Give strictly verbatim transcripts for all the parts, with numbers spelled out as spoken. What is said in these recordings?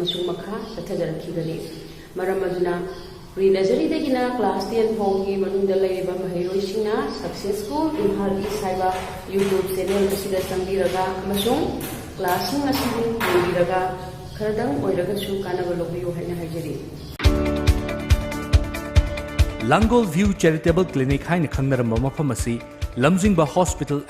ꯑꯃꯁꯨꯡ ꯃꯈꯥ ꯆꯠꯊꯖꯔꯛꯈꯤꯕꯅꯤ꯫ ꯃꯔꯝ ꯑꯗꯨꯅ, ꯄ꯭ꯔꯤ ꯅꯖꯔꯤꯗꯒꯤꯅ ꯀ꯭ꯂꯥꯁ ꯇꯦꯟ ꯐꯥꯎꯒꯤ ꯃꯅꯨꯡꯗ ꯂꯩꯔꯤꯕ ꯃꯍꯩꯔꯣꯏꯁꯤꯡꯅ ꯁꯛꯁꯦꯁ ꯁ꯭ꯀꯨꯜ ꯏꯝꯐꯥꯜ ꯏꯁ ꯍꯥꯏꯕ YouTube ꯆꯦꯅꯦꯜ ꯑꯁꯤꯗ ꯆꯪꯕꯤꯔꯒ ꯑꯃꯁꯨꯡ ꯀ꯭ꯂꯥꯁꯁꯤꯡ ꯑꯁꯤꯕꯨ ꯌꯦꯡꯕꯤꯔꯒ ꯈꯔꯗꯪ ꯑꯣꯏꯔꯒꯁꯨ ꯀꯥꯟꯅꯕ ꯂꯧꯕꯤꯌꯨ ꯍꯥꯏꯅ ꯍꯥꯏꯖꯔꯤ꯫ ꯂꯥꯡꯒꯣꯜ ꯚ꯭ꯌꯨ ꯆꯦꯔꯤꯇꯦꯕꯜ ꯀ꯭ꯂꯤꯅꯤꯛ ꯍꯥꯏꯅ ꯈꯪꯅꯔꯝꯕ ꯃꯐꯝ ꯑꯁꯤ ꯂꯝꯖꯤꯡꯕ ꯍꯣꯁꯄꯤꯇꯥꯜ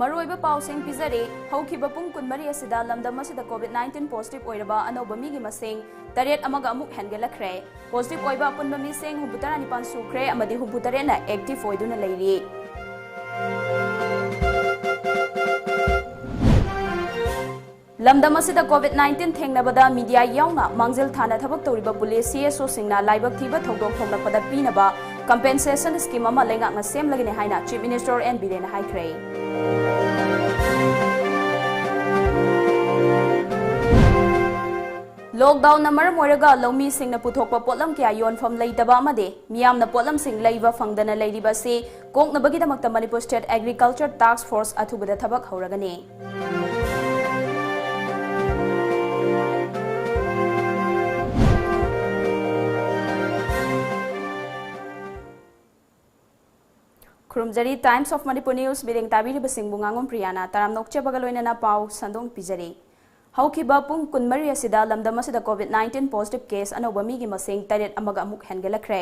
ꯃꯔꯨꯑꯣꯏꯕ ꯄꯥꯎꯁꯤꯡ ꯄꯤꯖꯔꯤ꯫ ꯍꯧꯈꯤꯕ ꯄꯨꯡ ꯀꯨꯟꯃꯔꯤ ꯑꯁꯤꯗ ꯂꯝꯗꯝ ꯑꯁꯤꯗ ꯀꯣꯚꯤꯗ ꯅꯥꯏꯟꯇꯤꯟ ꯄꯣꯖꯤꯇꯤꯚ ꯑꯣꯏꯔꯕ ꯑꯅꯧꯕ ꯃꯤꯒꯤ ꯃꯁꯤꯡ ꯇꯔꯦꯠ ꯑꯃꯒ ꯑꯃꯨꯛ ꯍꯦꯟꯒꯠꯂꯛꯈ꯭ꯔꯦ꯫ ꯄꯣꯖꯤꯇꯤꯚ ꯑꯣꯏꯕ ꯑꯄꯨꯟꯕ ꯃꯤꯁꯤꯡ ꯍꯨꯝꯐꯨꯇꯔꯥ ꯅꯤꯄꯥꯟ ꯁꯨꯈ꯭ꯔꯦ ꯑꯃꯗꯤ ꯍꯨꯝꯐꯨꯇꯔꯦꯠꯅ ꯑꯦꯛꯇꯤꯚ ꯑꯣꯏꯗꯨꯅ ꯂꯩꯔꯤ꯫ ꯂꯝꯗꯝ ꯑꯁꯤꯗ ꯀꯣꯚꯤꯗ ꯅꯥꯏꯟꯇꯤꯟ ꯊꯦꯡꯅꯕꯗ ꯃꯤꯗꯤꯌꯥ ꯌꯥꯎꯅ ꯃꯥꯡꯖꯤꯜ ꯊꯥꯅ ꯊꯕꯛ ꯇꯧꯔꯤꯕ ꯄꯨꯂꯤꯁ, ꯁꯤ ꯑꯦꯁ ꯑꯣꯁꯤꯡꯅ ꯂꯥꯏꯕꯛ ꯊꯤꯕ ꯊꯧꯗꯣꯛ ꯊꯣꯛꯂꯛꯄꯗ ꯄꯤꯅꯕ ꯀꯝꯄꯦꯟꯁꯦꯁꯟ ꯁ꯭ꯀꯤꯝ ꯑꯃ ꯂꯩꯉꯥꯛꯅ ꯁꯦꯝꯂꯒꯅꯤ ꯍꯥꯏꯅ ꯆꯤꯐ ꯃꯤꯅꯤꯁꯇꯔ ꯑꯦꯟ ꯕꯤꯔꯦꯟꯅ ꯍꯥꯏꯈ꯭ꯔꯦ꯫ ꯂꯣꯛꯗꯥꯎꯟꯅ ꯃꯔꯝ ꯑꯣꯏꯔꯒ ꯂꯧꯃꯤꯁꯤꯡꯅ ꯄꯨꯊꯣꯛꯄ ꯄꯣꯠꯂꯝ ꯀꯌꯥ ꯌꯣꯟꯐꯝ ꯂꯩꯇꯕ ꯑꯃꯗꯤ ꯃꯤꯌꯥꯝꯅ ꯄꯣꯠꯂꯝꯁꯤꯡ ꯂꯩꯕ ꯐꯪꯗꯅ ꯂꯩꯔꯤꯕ ꯑꯁꯤ ꯀꯣꯛꯅꯕꯒꯤꯗꯃꯛꯇ ꯃꯅꯤꯄꯨꯔ ꯁ꯭ꯇꯦꯠ ꯑꯦꯒ꯭ꯔꯤꯀꯜꯆꯔ ꯇꯥꯛꯁ ꯐꯣꯔꯁ ꯑꯊꯨꯕꯗ ꯊꯕꯛ ꯍꯧꯔꯒꯅꯤ꯫ ꯈꯨꯔꯨꯝꯖꯔꯤ꯫ Times of Manipur News ꯃꯤꯠꯌꯦꯡ ꯇꯥꯕꯤꯔꯤꯕꯁꯤꯡꯕꯨ ꯉꯥꯉꯣꯝ ꯄ꯭ꯔꯤꯌꯥꯅ ꯇꯔꯥꯝꯅ ꯑꯣꯛꯆꯕꯒ ꯂꯣꯏꯅꯅ ꯄꯥꯎ ꯁꯟꯗꯣꯡ ꯄꯤꯖꯔꯤ꯫ ꯍꯧꯈꯤꯕ ꯄꯨꯡ ꯀꯨꯟꯃꯔꯤ ꯑꯁꯤꯗ ꯂꯝꯗꯝ ꯑꯁꯤꯗ ꯀꯣꯚꯤꯗ ꯅꯥꯏꯟꯇꯤꯟ ꯄꯣꯖꯤꯇꯤꯚ ꯀꯦꯁ ꯑꯅꯧꯕ ꯃꯤꯒꯤ ꯃꯁꯤꯡ ꯇꯔꯦꯠ ꯑꯃꯒ ꯑꯃꯨꯛ ꯍꯦꯟꯒꯠꯂꯛꯈ꯭ꯔꯦ꯫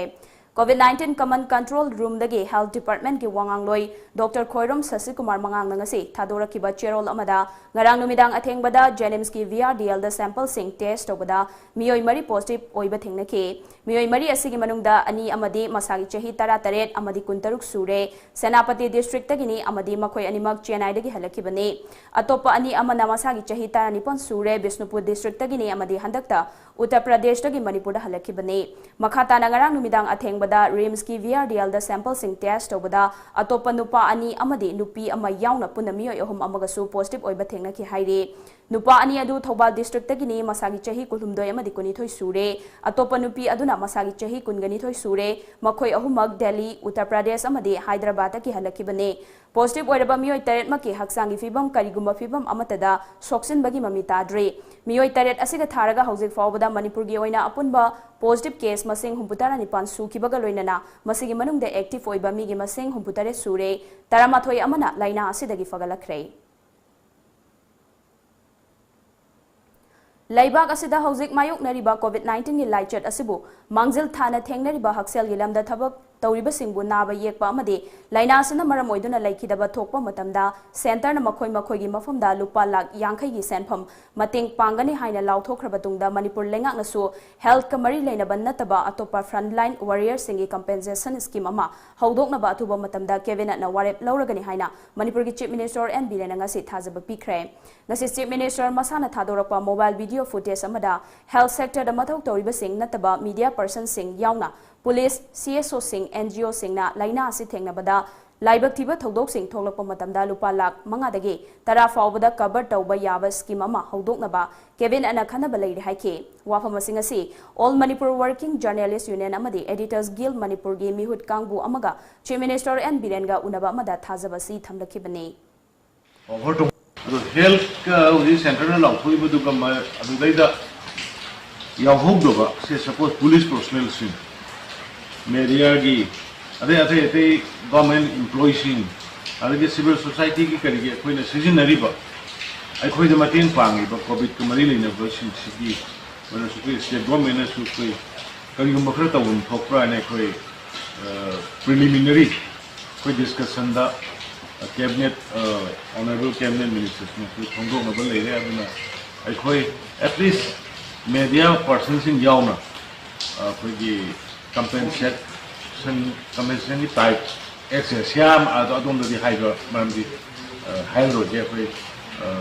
COVID nineteen Common Control Roomꯗꯒꯤ Health Departmentꯀꯤ ꯋꯥꯉꯥꯡꯂꯣꯏ Doctor Khoirom ꯁꯁꯤꯀꯨꯃꯥꯔ ꯃꯉꯥꯡꯅ ꯉꯁꯤ ꯊꯥꯗꯣꯔꯛꯈꯤꯕ ꯆꯦꯔꯣꯜ ꯑꯃꯗ, ꯉꯔꯥꯡ ꯅꯨꯃꯤꯗꯥꯡ ꯑꯊꯦꯡꯕꯗ JNIMSꯀꯤ VRDLꯗ sampleꯁꯤꯡ test ꯇꯧꯕꯗ ꯃꯤꯑꯣꯏ ꯃꯔꯤ positive ꯑꯣꯏꯕ ꯊꯦꯡꯅꯈꯤ꯫ ꯃꯤꯑꯣꯏ ꯃꯔꯤ ꯑꯁꯤꯒꯤ ꯃꯅꯨꯡꯗ ꯑꯅꯤ ꯑꯃꯗꯤ ꯃꯁꯥꯒꯤ ꯆꯍꯤ ꯇꯔꯥꯇꯔꯦꯠ ꯑꯃꯗꯤ ꯀꯨꯟꯇꯔꯨꯛ ꯁꯨꯔꯦ꯫ ꯁꯦꯅꯥꯄꯇꯤ districtꯇꯒꯤꯅꯤ ꯑꯃꯗꯤ ꯃꯈꯣꯏ ꯑꯅꯤꯃꯛ ꯆꯦꯟꯅꯥꯏꯗꯒꯤ ꯍꯜꯂꯛꯈꯤꯕꯅꯤ꯫ ꯑꯇꯣꯞꯄ ꯑꯅꯤ ꯑꯃꯅ ꯃꯁꯥꯒꯤ ꯆꯍꯤ ꯇꯔꯥꯅꯤꯄꯥꯟ ꯁꯨꯔꯦ, ꯕꯤꯁꯅꯨꯄꯨꯔ districtꯇꯒꯤꯅꯤ ꯑꯃꯗꯤ ꯍꯟꯗꯛꯇ ꯎꯠꯇꯔ ꯄ꯭ꯔꯗꯦꯁꯇꯒꯤ ꯃꯅꯤꯄꯨꯔꯗ ꯍꯜꯂꯛꯈꯤꯕꯅꯤ꯫ ꯃꯈꯥ ꯇꯥꯅ ꯉꯔꯥꯡ ꯅꯨꯃꯤꯗꯥꯡ ꯑꯊꯦꯡꯕꯗ RIMSꯀꯤ VRDLꯗ sampleꯁꯤꯡ test ꯇꯧꯕꯗ ꯑꯇꯣꯞꯄ ꯅꯨꯄꯥ ꯑꯅꯤ ꯑꯃꯗꯤ ꯅꯨꯄꯤ ꯑꯃ ꯌꯥꯎꯅ ꯄꯨꯟꯅ ꯃꯤꯑꯣꯏ ꯑꯍꯨꯝ ꯑꯃꯒꯁꯨ positive ꯑꯣꯏꯕ ꯊꯦꯡꯅꯈꯤ ꯍꯥꯏꯔꯤ꯫ ꯅꯨꯄꯥ ꯑꯅꯤ ꯑꯗꯨ ꯊꯧꯕꯥꯜ districtꯇꯒꯤꯅꯤ, ꯃꯁꯥꯒꯤ ꯆꯍꯤ ꯀꯨꯟꯍꯨꯝꯗꯣꯏ ꯑꯃꯗꯤ ꯀꯨꯟꯅꯤꯊꯣꯏ ꯁꯨꯔꯦ꯫ ꯑꯇꯣꯞꯄ ꯅꯨꯄꯤ ꯑꯗꯨꯅ ꯃꯁꯥꯒꯤ ꯆꯍꯤ ꯀꯨꯟꯒꯅꯤꯊꯣꯏ ꯁꯨꯔꯦ꯫ ꯃꯈꯣꯏ ꯑꯍꯨꯝꯃꯛ ꯗꯦꯜꯂꯤ, ꯎꯠꯇꯔ ꯄ꯭ꯔꯗꯦꯁ ꯑꯃꯗꯤ ꯍꯥꯏꯗ꯭ꯔꯕꯥꯗꯇꯒꯤ ꯍꯜꯂꯛꯈꯤꯕꯅꯤ꯫ Positive ꯑꯣꯏꯔꯕ ꯃꯤꯑꯣꯏ ꯇꯔꯦꯠꯃꯛꯀꯤ ꯍꯛꯆꯥꯡꯒꯤ ꯐꯤꯕꯝ ꯀꯔꯤꯒꯨꯝꯕ ꯐꯤꯕꯝ ꯑꯃꯠꯇꯗ ꯁꯣꯛꯆꯤꯟꯕꯒꯤ ꯃꯃꯤ ꯇꯥꯗ꯭ꯔꯤ꯫ ꯃꯤꯑꯣꯏ ꯇꯔꯦꯠ ꯑꯁꯤꯒ ꯊꯥꯔꯒ ꯍꯧꯖꯤꯛ ꯐꯥꯎꯕꯗ ꯃꯅꯤꯄꯨꯔꯒꯤ ꯑꯣꯏꯅ ꯑꯄꯨꯟꯕ positive case ꯃꯁꯤꯡ ꯍꯨꯝꯐꯨꯇꯔꯥ ꯅꯤꯄꯥꯟ ꯁꯨꯈꯤꯕꯒ ꯂꯣꯏꯅꯅ ꯃꯁꯤꯒꯤ ꯃꯅꯨꯡꯗ active ꯑꯣꯏꯕ ꯃꯤꯒꯤ ꯃꯁꯤꯡ ꯍꯨꯝꯐꯨꯇꯔꯦꯠ ꯁꯨꯔꯦ, ꯇꯔꯥꯃꯥꯊꯣꯏ ꯑꯃꯅ ꯂꯥꯏꯅꯥ ꯑꯁꯤꯗꯒꯤ ꯐꯒꯠꯂꯛꯈ꯭ꯔꯦ꯫ ꯂꯩꯕꯥꯛ ꯑꯁꯤꯗ ꯍꯧꯖꯤꯛ ꯃꯥꯌꯣꯛꯅꯔꯤꯕ COVID nineteenꯒꯤ ꯂꯥꯏꯆꯠ ꯑꯁꯤꯕꯨ ꯃꯥꯡꯖꯤꯜ ꯊꯥꯅ ꯊꯦꯡꯅꯔꯤꯕ ꯍꯛꯁꯦꯜꯒꯤ ꯂꯝꯗ ꯊꯕꯛ ꯇꯧꯔꯤꯕꯁꯤꯡꯕꯨ ꯅꯥꯕ ꯌꯦꯛꯄ ꯑꯃꯗꯤ ꯂꯥꯏꯅꯥ ꯑꯁꯤꯅ ꯃꯔꯝ ꯑꯣꯏꯗꯨꯅ ꯂꯩꯈꯤꯗꯕ ꯊꯣꯛꯄ ꯃꯇꯝꯗ centreꯅ ꯃꯈꯣꯏ ꯃꯈꯣꯏꯒꯤ ꯃꯐꯝꯗ ꯂꯨꯄꯥ ꯂꯥꯈ ꯌꯥꯡꯈꯩꯒꯤ ꯁꯦꯟꯐꯝ ꯃꯇꯦꯡ ꯄꯥꯡꯒꯅꯤ ꯍꯥꯏꯅ ꯂꯥꯎꯊꯣꯛꯈ꯭ꯔꯕ ꯇꯨꯡꯗ ꯃꯅꯤꯄꯨꯔ ꯂꯩꯉꯥꯛꯅꯁꯨ healthꯀ ꯃꯔꯤ ꯂꯩꯅꯕ ꯅꯠꯇꯕ ꯑꯇꯣꯞꯄ frontline warriorsꯁꯤꯡꯒꯤ compensation scheme ꯑꯃ ꯍꯧꯗꯣꯛꯅꯕ ꯑꯊꯨꯕ ꯃꯇꯝꯗ cabinetꯅ ꯋꯥꯔꯦꯞ ꯂꯧꯔꯒꯅꯤ ꯍꯥꯏꯅ ꯃꯅꯤꯄꯨꯔꯒꯤ Chief Minister ꯑꯦꯟ ꯕꯤꯔꯦꯟꯅ ꯉꯁꯤ ꯊꯥꯖꯕ ꯄꯤꯈ꯭ꯔꯦ꯫ ꯉꯁꯤ Chief Minister ꯃꯁꯥꯅ ꯊꯥꯗꯣꯔꯛꯄ mobile video footage ꯑꯃꯗ health sectorꯗ ꯃꯊꯧ ꯇꯧꯔꯤꯕꯁꯤꯡ ꯅꯠꯇꯕ media personꯁꯤꯡ ꯌꯥꯎꯅ police, CSOꯁꯤꯡ, NGOꯁꯤꯡꯅ ꯂꯥꯏꯅꯥ ꯑꯁꯤ ꯊꯦꯡꯅꯕꯗ ꯂꯥꯏꯕꯛ ꯊꯤꯕ ꯊꯧꯗꯣꯛꯁꯤꯡ ꯊꯣꯛꯂꯛꯄ ꯃꯇꯝꯗ ꯂꯨꯄꯥ ꯂꯥꯈ ꯃꯉꯥꯗꯒꯤ ꯇꯔꯥ ꯐꯥꯎꯕꯗ cover ꯇꯧꯕ ꯌꯥꯕ scheme ꯑꯃ ꯍꯧꯗꯣꯛꯅꯕ cabinetꯅ ꯈꯟꯅꯕ ꯂꯩꯔꯤ ꯍꯥꯏꯈꯤ꯫ ꯋꯥꯐꯝ ꯑꯁꯤ ꯉꯁꯤ All Manipur Working Journalist Union ꯑꯃꯗꯤ Editors Guild ꯃꯅꯤꯄꯨꯔꯒꯤ ꯃꯤꯍꯨꯠ ꯀꯥꯡꯕꯨ ꯑꯃꯒ Chief Minister ꯑꯦꯟ ꯕꯤꯔꯦꯟꯒ ꯎꯅꯕ ꯑꯃꯗ ꯊꯥꯖꯕ ꯑꯁꯤ ꯊꯝꯂꯛꯈꯤꯕꯅꯤ꯫ ꯑꯣꯚꯔ ꯇꯧ-, ꯑꯗꯣ healthꯀ ꯍꯧꯖꯤꯛ centreꯅ ꯂꯥꯎꯊꯣꯛꯏꯕꯗꯨꯒ ꯃ-, ꯑꯗꯨꯗꯩꯗ ꯌꯥꯎꯍꯧꯗꯕ, say suppose police personnelꯁꯤꯡ, mediaꯒꯤ, ꯑꯗꯩ ꯑꯇꯩ ꯑꯇꯩ government employeeꯁꯤꯡ, ꯑꯗꯒꯤ civil societyꯒꯤ ꯀꯔꯤꯒꯤ ꯑꯩꯈꯣꯏꯅ ꯁꯤꯖꯤꯟꯅꯔꯤꯕ, ꯑꯩꯈꯣꯏꯗ ꯃꯇꯦꯡ ꯄꯥꯡꯉꯤꯕ COVIDꯀ ꯃꯔꯤ ꯂꯩꯅꯕꯁꯤꯡꯁꯤꯒꯤ ꯑꯣꯏꯅꯁꯨ ꯑꯩꯈꯣꯏ state governmentꯅꯁꯨ ꯑꯩꯈꯣꯏ ꯀꯔꯤꯒꯨꯝꯕ ꯈꯔ ꯇꯧꯐꯝ ꯊꯣꯛꯄ꯭ꯔꯥ ꯍꯥꯏꯅ ꯑꯩꯈꯣꯏ ꯄ꯭ꯔꯤꯂꯤꯃꯤꯅꯔꯤ ꯑꯩꯈꯣꯏ ꯗꯤꯁꯀꯁꯟꯗ ꯀꯦꯕꯤꯅꯦꯠ, ꯑꯣꯅꯔꯦꯕꯜ ꯀꯦꯕꯤꯅꯦꯠ ꯃꯤꯅꯤꯁꯇꯔꯁꯤꯡꯅꯁꯨ ꯐꯣꯡꯗꯣꯛꯅꯕ ꯂꯩꯔꯦ꯫ ꯑꯗꯨꯅ ꯑꯩꯈꯣꯏ at least ꯃꯦꯗꯤꯌꯥ ꯄꯥꯔꯁꯟꯁꯤꯡ ꯌꯥꯎꯅ ꯑꯩꯈꯣꯏꯒꯤ ꯀꯝꯄꯦꯟꯁꯦꯁꯟ ꯀꯝꯄꯦꯟꯁꯦꯁꯟꯒꯤ ꯇꯥꯏꯞ ꯑꯦꯛꯁꯦꯁ ꯌꯥꯝ ꯑꯗꯣ ꯑꯗꯣꯝꯗꯗꯤ ꯍꯥꯏꯕ ꯃꯔꯝꯗꯤ ꯍꯥꯏꯔꯔꯣꯏꯒꯦ꯫ ꯑꯩꯈꯣꯏ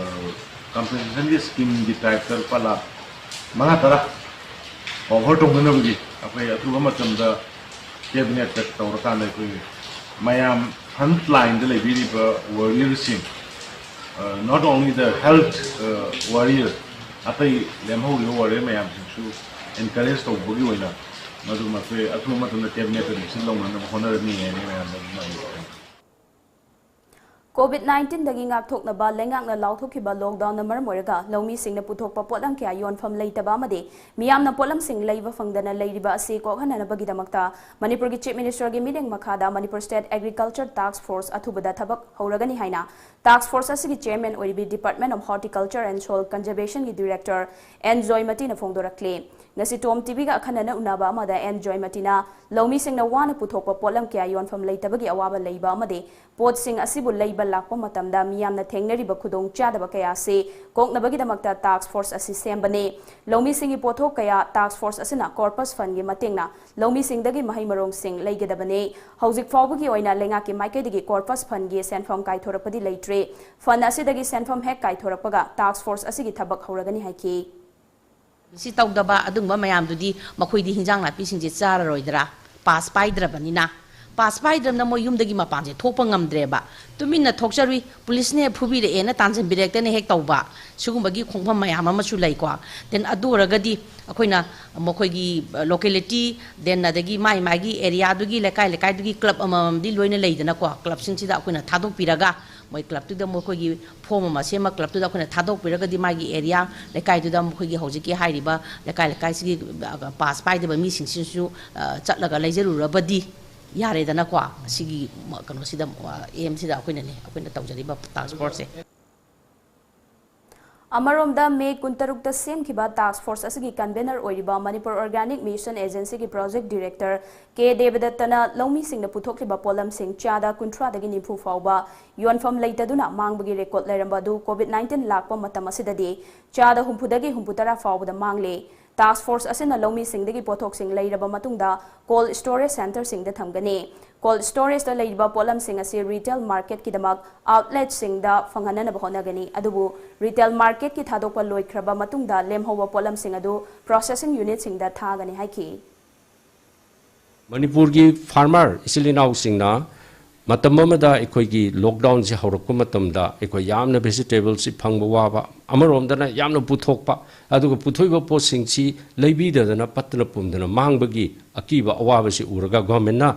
ꯀꯝꯄꯦꯟꯁꯦꯁꯟꯒꯤ ꯁ꯭ꯀꯤꯝꯒꯤ ꯇꯥꯏꯞꯇ ꯂꯨꯄꯥ ꯂꯥꯈ ꯃꯉꯥ ꯇꯔꯥ ꯑꯣꯐꯔ ꯇꯧꯅꯅꯕꯒꯤ ꯑꯩꯈꯣꯏ ꯑꯊꯨꯕ ꯃꯇꯝꯗ ꯀꯦꯕꯤꯅꯦꯠꯇ ꯇꯧꯔꯀꯥꯟꯗ ꯑꯩꯈꯣꯏ ꯃꯌꯥꯝ ꯐ꯭ꯔꯟꯠ ꯂꯥꯏꯟꯗ ꯂꯩꯕꯤꯔꯤꯕ ꯋꯥꯔꯤꯌꯔꯁꯤꯡ, not only the health warrior, ꯑꯇꯩ ꯂꯦꯝꯍꯧꯔꯤꯕ ꯋꯥꯔꯤꯌꯔ ꯃꯌꯥꯝꯁꯤꯡꯁꯨ ꯑꯦꯟꯀꯔꯦꯖ ꯇꯧꯕꯒꯤ ꯑꯣꯏꯅ ꯃꯗꯨ ꯃꯈꯣꯏ ꯑꯊꯨꯕ ꯃꯇꯝꯗ ꯀꯦꯕꯤꯅꯦꯠꯇ ꯗꯤꯁꯤꯖꯟ ꯂꯧꯅꯅꯕ ꯍꯣꯠꯅꯔꯅꯤ ꯍꯥꯏꯅ ꯃꯌꯥꯝꯗ ꯑꯗꯨꯝ ꯑꯩ ꯍꯥꯏꯖꯒꯦ꯫ ꯀꯣꯚꯤꯗ ꯅꯥꯏꯟꯇꯤꯟꯗꯒꯤ ꯉꯥꯛꯊꯣꯛꯅꯕ ꯂꯩꯉꯥꯛꯅ ꯂꯥꯎꯊꯣꯛꯈꯤꯕ ꯂꯣꯛꯗꯥꯎꯟꯅ ꯃꯔꯝ ꯑꯣꯏꯔꯒ ꯂꯧꯃꯤꯁꯤꯡꯅ ꯄꯨꯊꯣꯛꯄ ꯄꯣꯠꯂꯝ ꯀꯌꯥ ꯌꯣꯟꯐꯝ ꯂꯩꯇꯕ ꯑꯃꯗꯤ ꯃꯤꯌꯥꯝꯅ ꯄꯣꯠꯂꯝꯁꯤꯡ ꯂꯩꯕ ꯐꯪꯗꯅ ꯂꯩꯔꯤꯕ ꯑꯁꯤ ꯀꯣꯛꯍꯟꯅꯅꯕꯒꯤꯗꯃꯛꯇ ꯃꯅꯤꯄꯨꯔꯒꯤ ꯆꯤꯐ ꯃꯤꯅꯤꯁꯇꯔꯒꯤ ꯃꯤꯠꯌꯦꯡ ꯃꯈꯥꯗ ꯃꯅꯤꯄꯨꯔ ꯁ꯭ꯇꯦꯠ ꯑꯦꯒ꯭ꯔꯤꯀꯜꯆꯔ ꯇꯥꯛꯁ ꯐꯣꯔꯁ ꯑꯊꯨꯕꯗ ꯊꯕꯛ ꯍꯧꯔꯒꯅꯤ ꯍꯥꯏꯅ ꯇꯥꯛꯁ ꯐꯣꯔꯁ ꯑꯁꯤꯒꯤ ꯆꯤꯌꯔꯃꯦꯟ ꯑꯣꯏꯔꯤꯕꯤ department of horticulture and soil ꯀꯟꯖꯔꯕꯦꯁꯟꯒꯤ ꯗꯤꯔꯦꯛꯇꯔ ꯑꯦꯟ ꯖꯣꯏꯃꯇꯤꯅ ꯐꯣꯡꯗꯣꯔꯛꯂꯤ꯫ ꯉꯁꯤ ꯇꯣꯝ ꯇꯤꯚꯤꯒ ꯑꯈꯟꯅꯅ ꯎꯅꯕ ꯑꯃꯗ ꯑꯦꯟ ꯖꯣꯏꯃꯇꯤꯅ ꯂꯧꯃꯤꯁꯤꯡꯅ ꯋꯥꯅ ꯄꯨꯊꯣꯛꯄ ꯄꯣꯠꯂꯝ ꯀꯌꯥ ꯌꯣꯟꯐꯝ ꯂꯩꯇꯕꯒꯤ ꯑꯋꯥꯕ ꯂꯩꯕ ꯑꯃꯗꯤ ꯄꯣꯠꯁꯤꯡ ꯑꯁꯤꯕꯨ ꯂꯩꯕ ꯂꯥꯛꯄ ꯃꯇꯝꯗ ꯃꯤꯌꯥꯝꯅ ꯊꯦꯡꯅꯔꯤꯕ ꯈꯨꯗꯣꯡꯆꯥꯗꯕ ꯀꯌꯥ ꯑꯁꯤ ꯀꯣꯛꯅꯕꯒꯤꯗꯃꯛꯇ ꯇꯥꯛꯁ ꯐꯣꯔꯁ ꯑꯁꯤ ꯁꯦꯝꯕꯅꯤ꯫ ꯂꯧꯃꯤꯁꯤꯡꯒꯤ ꯄꯣꯠꯊꯣꯛ ꯀꯌꯥ ꯇꯥꯛꯁ ꯐꯣꯔꯁ ꯑꯁꯤꯅ ꯀꯣꯔꯄꯁ ꯐꯟꯒꯤ ꯃꯇꯦꯡꯅ ꯂꯧꯃꯤꯁꯤꯡꯗꯒꯤ ꯃꯍꯩ ꯃꯔꯣꯡꯁꯤꯡ ꯂꯩꯒꯗꯕꯅꯤ꯫ ꯍꯧꯖꯤꯛ ꯐꯥꯎꯕꯒꯤ ꯑꯣꯏꯅ ꯂꯩꯉꯥꯛꯀꯤ ꯃꯥꯏꯀꯩꯗꯒꯤ ꯀꯣꯔꯄꯁ ꯐꯟꯒꯤ ꯁꯦꯟꯐꯝ ꯀꯥꯏꯊꯣꯔꯛꯄꯗꯤ ꯂꯩꯇ꯭ꯔꯤ꯫ ꯐꯟ ꯑꯁꯤꯗꯒꯤ ꯁꯦꯟꯐꯝ ꯍꯦꯛ ꯀꯥꯏꯊꯣꯔꯛꯄꯒ ꯇꯥꯛꯁ ꯐꯣꯔꯁ ꯑꯁꯤꯒꯤ ꯊꯕꯛ ꯍꯧꯔꯒꯅꯤ ꯍꯥꯏꯈꯤ꯫ ꯁꯤ ꯇꯧꯗꯕ ꯑꯗꯨꯒꯨꯝꯕ ꯃꯌꯥꯝꯗꯨꯗꯤ ꯃꯈꯣꯏꯗꯤ ꯍꯤꯟꯖꯥꯡ ꯅꯥꯄꯤꯁꯤꯡꯁꯦ ꯆꯥꯔꯔꯣꯏꯗ꯭ꯔꯥ? ꯄꯥꯁ ꯄꯥꯏꯗ꯭ꯔꯕꯅꯤꯅ꯫ ꯄꯥꯁ ꯄꯥꯏꯗ꯭ꯔꯕꯅꯤꯅ ꯃꯣꯏ ꯌꯨꯝꯗꯒꯤ ꯃꯄꯥꯟꯁꯦ ꯊꯣꯛꯄ ꯉꯝꯗ꯭ꯔꯦꯕ꯫ ꯇꯨꯃꯤꯟꯅ ꯊꯣꯛꯆꯔꯨꯏ, ꯄꯨꯂꯤꯁꯅ ꯍꯦꯛ ꯐꯨꯕꯤꯔꯛꯑꯦꯅ ꯇꯥꯟꯁꯤꯟꯕꯤꯔꯛꯇꯅ ꯍꯦꯛ ꯇꯧꯕ, ꯁꯤꯒꯨꯝꯕꯒꯤ ꯈꯣꯡꯐꯝ ꯃꯌꯥꯝ ꯑꯃꯁꯨ ꯂꯩꯀꯣ꯫ Then ꯑꯗꯨ ꯑꯣꯏꯔꯒꯗꯤ ꯑꯩꯈꯣꯏꯅ ꯃꯈꯣꯏꯒꯤ locality, then ꯑꯗꯒꯤ ꯃꯥꯏ ꯃꯥꯒꯤ areaꯗꯨꯒꯤ, ꯂꯩꯀꯥꯏ ꯂꯩꯀꯥꯏꯗꯨꯒꯤ club ꯑꯃꯃꯝꯗꯤ ꯂꯣꯏꯅ ꯂꯩꯗꯅꯀꯣ꯫ Clubꯁꯤꯡꯁꯤꯗ ꯑꯩꯈꯣꯏꯅ ꯊꯥꯗꯣꯛꯄꯤꯔꯒ ꯃꯣꯏ clubꯇꯨꯗ ꯃꯈꯣꯏꯒꯤ form ꯑꯃ ꯁꯦꯝꯃ clubꯇꯨꯗ ꯑꯩꯈꯣꯏꯅ ꯊꯥꯗꯣꯛꯄꯤꯔꯒꯗꯤ ꯃꯥꯒꯤ area ꯂꯩꯀꯥꯏꯗꯨꯗ ꯃꯈꯣꯏꯒꯤ ꯍꯧꯖꯤꯛꯀꯤ ꯍꯥꯏꯔꯤꯕ ꯂꯩꯀꯥꯏ ꯂꯩꯀꯥꯏꯁꯤꯒꯤ pass ꯄꯥꯏꯗꯕ ꯃꯤꯁꯤꯡꯁꯤꯁꯨ ꯆꯠꯂꯒ ꯂꯩꯖꯔꯨꯔꯕꯗꯤ ꯌꯥꯔꯦꯗꯅꯀꯣ꯫ ꯁꯤꯒꯤ ꯀꯩꯅꯣꯁꯤꯗ, aimꯁꯤꯗ ꯑꯩꯈꯣꯏꯅꯅꯦ, ꯑꯩꯈꯣꯏꯅ ꯇꯧꯖꯔꯤꯕ task forceꯁꯦ꯫ ꯑꯃꯔꯣꯝꯗ, ꯃꯦ ꯀꯨꯟꯇꯔꯨꯛꯇ ꯁꯦꯝꯈꯤꯕ ꯇꯥꯁꯛ ꯐꯣꯔꯁ ꯑꯁꯤꯒꯤ ꯀꯟꯚꯦꯅꯔ ꯑꯣꯏꯔꯤꯕ ꯃꯅꯤꯄꯨꯔ ꯑꯣꯔꯒꯥꯅꯤꯛ ꯃꯤꯁꯟ ꯑꯦꯖꯦꯟꯁꯤꯒꯤ ꯄ꯭ꯔꯣꯖꯦꯛ ꯗꯤꯔꯦꯛꯇꯔ ꯀꯦ ꯗꯦꯕꯗꯠꯇꯅ ꯂꯧꯃꯤꯁꯤꯡꯅ ꯄꯨꯊꯣꯛꯂꯤꯕ ꯄꯣꯠꯂꯝꯁꯤꯡ ꯆꯥꯗ ꯀꯨꯟꯊ꯭ꯔꯥꯗꯒꯤ ꯅꯤꯐꯨ ꯐꯥꯎꯕ ꯌꯣꯟꯐꯝ ꯂꯩꯇꯗꯨꯅ ꯃꯥꯡꯕꯒꯤ ꯔꯦꯀꯣꯔꯗ ꯂꯩꯔꯝꯕ ꯑꯗꯨ ꯀꯣꯚꯤꯗ ꯅꯥꯏꯟꯇꯤꯟ ꯂꯥꯛꯄ ꯃꯇꯝ ꯑꯁꯤꯗꯗꯤ ꯆꯥꯗ ꯍꯨꯝꯐꯨꯗꯒꯤ ꯍꯨꯝꯐꯨꯇꯔꯥ ꯐꯥꯎꯕꯗ ꯃꯥꯡꯂꯦ꯫ ꯇꯥꯁꯛ ꯐꯣꯔꯁ ꯑꯁꯤꯅ ꯂꯧꯃꯤꯁꯤꯡꯗꯒꯤ ꯄꯣꯠꯊꯣꯛꯁꯤꯡ ꯂꯩꯔꯕ ꯃꯇꯨꯡꯗ ꯀꯣꯜꯗ ꯁ꯭ꯇꯣꯔꯦꯖ ꯁꯦꯟꯇꯔꯁꯤꯡꯗ ꯊꯝꯒꯅꯤ꯫ ꯀꯣꯜꯗ ꯁ꯭ꯇꯣꯔꯦꯖꯇ ꯂꯩꯔꯤꯕ ꯄꯣꯠꯂꯝꯁꯤꯡ ꯑꯁꯤ ꯔꯤꯇꯦꯜ ꯃꯥꯔꯀꯦꯠꯀꯤꯗꯃꯛ ꯑꯥꯎꯠꯂꯦꯠꯁꯤꯡꯗ ꯐꯪꯍꯟꯅꯅꯕ ꯍꯣꯠꯅꯒꯅꯤ꯫ ꯑꯗꯨꯕꯨ ꯔꯤꯇꯦꯜ ꯃꯥꯔꯀꯦꯠꯀꯤ ꯊꯥꯗꯣꯛꯄ ꯂꯣꯏꯈ꯭ꯔꯕ ꯃꯇꯨꯡꯗ ꯂꯦꯝꯍꯧꯕ ꯄꯣꯠꯂꯝꯁꯤꯡ ꯑꯗꯨ ꯄ꯭ꯔꯣꯁꯦꯁꯤꯡ ꯌꯨꯅꯤꯠꯁꯤꯡꯗ ꯊꯥꯒꯅꯤ ꯍꯥꯏꯈꯤ꯫ ꯃꯅꯤꯄꯨꯔꯒꯤ ꯐꯥꯔꯃꯔ ꯏꯆꯤꯜ ꯏꯅꯥꯎꯁꯤꯡꯅ ꯃꯇꯝ ꯑꯃꯗ ꯑꯩꯈꯣꯏꯒꯤ ꯂꯣꯛꯗꯥꯎꯟꯁꯤ ꯍꯧꯔꯛꯄ ꯃꯇꯝꯗ ꯑꯩꯈꯣꯏ ꯌꯥꯝꯅ ꯚꯦꯖꯤꯇꯦꯕꯜꯁꯤ ꯐꯪꯕ ꯋꯥꯕ, ꯑꯃꯔꯣꯝꯗꯅ ꯌꯥꯝꯅ ꯄꯨꯊꯣꯛꯄ, ꯑꯗꯨꯒ ꯄꯨꯊꯣꯛꯏꯕ ꯄꯣꯠꯁꯤꯡꯁꯤ ꯂꯩꯕꯤꯗꯗꯅ ꯄꯠꯇꯅ ꯄꯨꯝꯗꯅ ꯃꯥꯡꯕꯒꯤ ꯑꯀꯤꯕ ꯑꯋꯥꯕꯁꯤ ꯎꯔꯒ ꯒꯣꯔꯃꯦꯟꯅ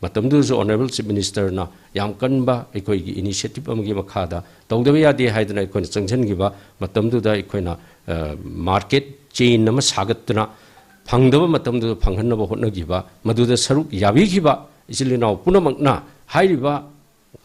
ꯃꯇꯝꯗꯨꯗꯁꯨ ꯑꯣꯅꯔꯦꯕꯜ ꯆꯤꯐ ꯃꯤꯅꯤꯁꯇꯔꯅ ꯌꯥꯝ ꯀꯟꯕ ꯑꯩꯈꯣꯏꯒꯤ ꯏꯅꯤꯁꯤꯌꯦꯇꯤꯚ ꯑꯃꯒꯤ ꯃꯈꯥꯗ ꯇꯧꯗꯕ ꯌꯥꯗꯦ ꯍꯥꯏꯗꯅ ꯑꯩꯈꯣꯏꯅ ꯆꯪꯁꯤꯟꯈꯤꯕ ꯃꯇꯝꯗꯨꯗ ꯑꯩꯈꯣꯏꯅ, ꯑ, ꯃꯥꯔꯀꯦꯠ ꯆꯦꯟ ꯑꯃ ꯁꯥꯒꯠꯇꯨꯅ ꯐꯪꯗꯕ ꯃꯇꯝꯗꯨꯗ ꯐꯪꯍꯟꯅꯕ ꯍꯣꯠꯅꯈꯤꯕ, ꯃꯗꯨꯗ ꯁꯔꯨꯛ ꯌꯥꯕꯤꯈꯤꯕ ꯏꯆꯤꯜ ꯏꯅꯥꯎ ꯄꯨꯝꯅꯃꯛꯅ ꯍꯥꯏꯔꯤꯕ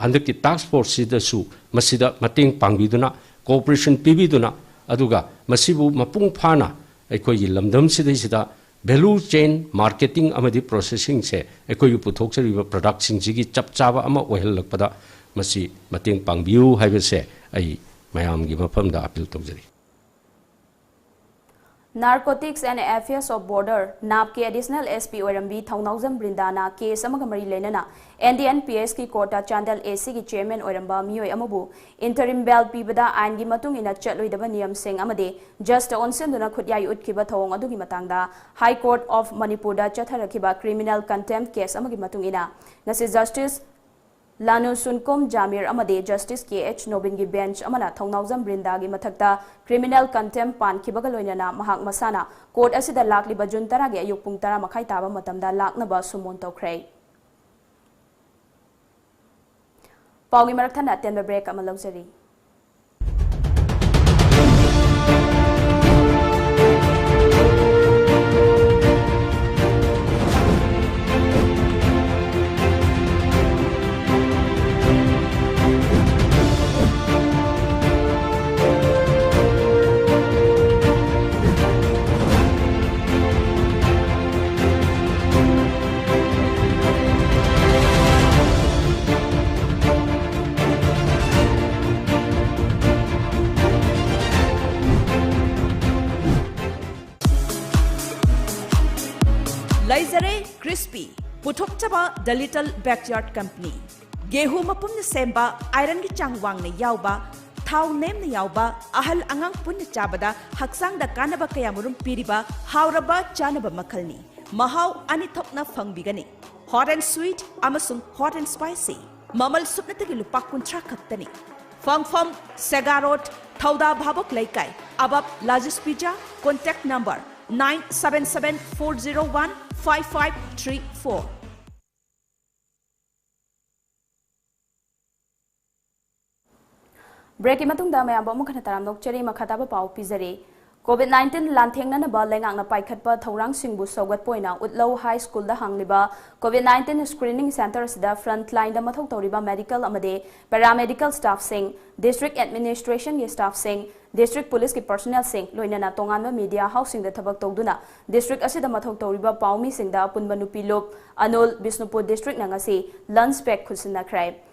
ꯍꯟꯗꯛꯀꯤ ꯇꯥꯁꯛ ꯐꯣꯔꯁꯁꯤꯗꯁꯨ ꯃꯁꯤꯗ ꯃꯇꯦꯡ ꯄꯥꯡꯕꯤꯗꯨꯅ, ꯀꯣꯑꯣꯄꯔꯦꯁꯟ ꯄꯤꯕꯤꯗꯨꯅ, ꯑꯗꯨꯒ ꯃꯁꯤꯕꯨ ꯃꯄꯨꯡ ꯐꯥꯅ ꯑꯩꯈꯣꯏꯒꯤ ꯂꯝꯗꯝꯁꯤꯗꯩꯁꯤꯗ ꯚꯦꯂꯨ ꯆꯦꯟ, ꯃꯥꯔꯀꯦꯇꯤꯡ ꯑꯃꯗꯤ ꯄ꯭ꯔꯣꯁꯦꯁꯤꯡꯁꯦ ꯑꯩꯈꯣꯏꯒꯤ ꯄꯨꯊꯣꯛꯆꯔꯤꯕ ꯄ꯭ꯔꯗꯛꯁꯤꯡꯁꯤꯒꯤ ꯆꯞ ꯆꯥꯕ ꯑꯃ ꯑꯣꯏꯍꯜꯂꯛꯄꯗ ꯃꯁꯤ ꯃꯇꯦꯡ ꯄꯥꯡꯕꯤꯌꯨ ꯍꯥꯏꯕꯁꯦ ꯑꯩ ꯃꯌꯥꯝꯒꯤ ꯃꯐꯝꯗ ꯑꯥꯄꯤꯜ ꯇꯧꯖꯔꯤ꯫ Narcotics and Affairs of Border, ꯅꯥꯞꯀꯤ ꯑꯦꯗꯤꯁꯅꯦꯜ ꯑꯦꯁ ꯄꯤ ꯑꯣꯏꯔꯝꯕꯤ ꯊꯧꯅꯥꯎꯖꯝ ꯕ꯭ꯔꯤꯟꯗꯥꯅ ꯀꯦꯁ ꯑꯃꯒ ꯃꯔꯤ ꯂꯩꯅꯅ ꯑꯦꯟ ꯗꯤ ꯑꯦꯟ ꯄꯤ ꯑꯦꯁꯀꯤ ꯀꯣꯔꯠꯇ ꯆꯥꯟꯗꯦꯜ ꯑꯦ ꯁꯤꯒꯤ ꯆꯦꯌꯔꯃꯦꯟ ꯑꯣꯏꯔꯝꯕ ꯃꯤꯑꯣꯏ ꯑꯃꯕꯨ ꯏꯟꯇꯔꯤꯝ ꯕꯦꯜ ꯄꯤꯕꯗ ꯑꯥꯏꯟꯒꯤ ꯃꯇꯨꯡ ꯏꯟꯅ ꯆꯠꯂꯣꯏꯗꯕ ꯅꯤꯌꯝꯁꯤꯡ ꯑꯃꯗꯤ ꯖꯁꯇ ꯑꯣꯟꯁꯤꯟꯗꯨꯅ ꯈꯨꯠꯌꯥꯏ ꯎꯠꯈꯤꯕ ꯊꯧꯑꯣꯡ ꯑꯗꯨꯒꯤ ꯃꯇꯥꯡꯗ ꯍꯥꯏ ꯀꯣꯔꯠ ꯑꯣꯐ ꯃꯅꯤꯄꯨꯔꯗ ꯆꯠꯊꯔꯛꯈꯤꯕ ꯀ꯭ꯔꯤꯃꯤꯅꯦꯜ ꯀꯟꯇꯦꯝꯞ ꯀꯦꯁ ꯑꯃꯒꯤ ꯃꯇꯨꯡ ꯏꯟꯅ ꯉꯁꯤ ꯖꯁꯇꯤꯁ ꯂꯥꯅꯨ ꯁꯨꯟꯀꯨꯝ ꯖꯥꯃꯤꯔ ꯑꯃꯗꯤ ꯖꯁꯇꯤꯁ ꯀꯦ ꯑꯩꯆ ꯅꯣꯕꯤꯟꯒꯤ ꯕꯦꯟꯆ ꯑꯃꯅ ꯊꯧꯅꯥꯎꯖꯝ ꯕ꯭ꯔꯤꯟꯗꯥꯒꯤ ꯃꯊꯛꯇ ꯀ꯭ꯔꯤꯃꯤꯅꯦꯜ ꯀꯟꯇꯦꯝꯞ ꯄꯥꯟꯈꯤꯕꯒ ꯂꯣꯏꯅꯅ ꯃꯍꯥꯛ ꯃꯁꯥꯅ ꯀꯣꯔꯠ ꯑꯁꯤꯗ ꯂꯥꯛꯂꯤꯕ ꯖꯨꯟ ꯇꯔꯥꯒꯤ ꯑꯌꯨꯛ ꯄꯨꯡ ꯇꯔꯥ ꯃꯈꯥꯏ ꯇꯥꯕ ꯃꯇꯝꯗ ꯂꯥꯛꯅꯕ ꯁꯨꯃꯣꯟ ꯇꯧꯈ꯭ꯔꯦ꯫ ꯄꯥꯎꯒꯤ ꯃꯔꯛ ꯊꯠꯅ ꯑꯇꯦꯟꯕ ꯕ꯭ꯔꯦꯛ ꯑꯃ ꯂꯧꯖꯔꯤ꯫ ꯂꯩꯖꯔꯦ ꯀ꯭ꯔꯤꯁꯄꯤ, ꯄꯨꯊꯣꯛꯆꯕ ꯗ ꯂꯤꯇꯜ ꯕꯦꯛꯌꯥꯔꯗ ꯀꯝꯄꯅꯤ꯫ ꯒꯦꯍꯨ ꯃꯄꯨꯝꯅ ꯁꯦꯝꯕ, ꯑꯥꯏꯔꯟꯒꯤ ꯆꯥꯡ ꯋꯥꯡꯅ ꯌꯥꯎꯕ, ꯊꯥꯎ ꯅꯦꯝꯅ ꯌꯥꯎꯕ, ꯑꯍꯜ ꯑꯉꯥꯡ ꯄꯨꯟꯅ ꯆꯥꯕꯗ ꯍꯛꯆꯥꯡꯗ ꯀꯥꯟꯅꯕ ꯀꯌꯥꯃꯔꯨꯝ ꯄꯤꯔꯤꯕ ꯍꯥꯎꯔꯕ ꯆꯥꯅꯕ ꯃꯈꯜꯅꯤ꯫ ꯃꯍꯥꯎ ꯑꯅꯤ ꯊꯣꯛꯅ ꯐꯪꯕꯤꯒꯅꯤ, ꯍꯣꯠ ꯑꯦꯟ ꯁ꯭ꯋꯤꯠ ꯑꯃꯁꯨꯡ ꯍꯣꯠ ꯑꯦꯟ ꯁ꯭ꯄꯥꯏꯁꯤ꯫ ꯃꯃꯜ ꯁꯨꯞꯅꯇꯒꯤ ꯂꯨꯄꯥ ꯀꯨꯟꯊ꯭ꯔꯥ ꯈꯛꯇꯅꯤ꯫ ꯐꯪꯐꯝ, ꯁꯦꯒꯥ ꯔꯣꯗ, ꯊꯧꯗꯥ ꯚꯥꯕꯣꯛ ꯂꯩꯀꯥꯏ, ꯑꯕꯕ ꯂꯥꯖꯤꯁ pizza, contact number nine seven seven four zero one five five three four꯫ ꯕ꯭ꯔꯦꯛꯀꯤ ꯃꯇꯨꯡꯗ ꯃꯌꯥꯝꯕꯨ ꯑꯃꯨꯛ ꯍꯟꯅ ꯇꯔꯥꯝꯅ ꯑꯣꯛꯆꯔꯤ꯫ ꯃꯈꯥ ꯇꯥꯕ ꯄꯥꯎ ꯄꯤꯖꯔꯤ꯫ ꯀꯣꯚꯤꯗ ꯅꯥꯏꯟꯇꯤꯟ ꯂꯥꯟꯊꯦꯡꯅꯅꯕ ꯂꯩꯉꯥꯛꯅ ꯄꯥꯏꯈꯠꯄ ꯊꯧꯔꯥꯡꯁꯤꯡꯕꯨ ꯁꯧꯒꯠꯄ ꯑꯣꯏꯅ ꯎꯠꯂꯧ ꯍꯥꯏ ꯁ꯭ꯀꯨꯜꯗ ꯍꯥꯡꯂꯤꯕ ꯀꯣꯚꯤꯗ ꯅꯥꯏꯟꯇꯤꯟ ꯁ꯭ꯀ꯭ꯔꯤꯅꯤꯡ ꯁꯦꯟꯇꯔ ꯑꯁꯤꯗ ꯐ꯭ꯔꯟꯠ ꯂꯥꯏꯟꯗ ꯃꯊꯧ ꯇꯧꯔꯤꯕ ꯃꯦꯗꯤꯀꯦꯜ ꯑꯃꯗꯤ ꯄꯦꯔꯥꯃꯦꯗꯤꯀꯦꯜ ꯁ꯭ꯇꯥꯐꯁꯤꯡ, ꯗꯤꯁꯇ꯭ꯔꯤꯛ ꯑꯦꯗꯃꯤꯅꯤꯁꯇ꯭ꯔꯦꯁꯟꯒꯤ ꯁ꯭ꯇꯥꯐꯁꯤꯡ, ꯗꯤꯁꯇ꯭ꯔꯤꯛ ꯄꯨꯂꯤꯁꯀꯤ ꯄꯔꯁꯣꯅꯦꯜꯁꯤꯡ, ꯂꯣꯏꯅꯅ ꯇꯣꯉꯥꯟꯕ ꯃꯤꯗꯤꯌꯥ ꯍꯥꯎꯁꯁꯤꯡꯗ ꯊꯕꯛ ꯇꯧꯗꯨꯅ ꯗꯤꯁꯇ꯭ꯔꯤꯛ ꯑꯁꯤꯗ ꯃꯊꯧ ꯇꯧꯔꯤꯕ ꯄꯥꯎꯃꯤꯁꯤꯡꯗ ꯑꯄꯨꯟꯕ ꯅꯨꯄꯤ ꯂꯨꯞ ꯑꯅꯨꯜ, ꯕꯤꯁꯅꯨꯄꯨꯔ ꯗꯤꯁꯇ꯭ꯔꯤꯛꯅ ꯉꯁꯤ ꯂꯟꯆ ꯄꯦꯛ ꯈꯨꯠꯁꯤꯟꯅꯈ꯭ꯔꯦ꯫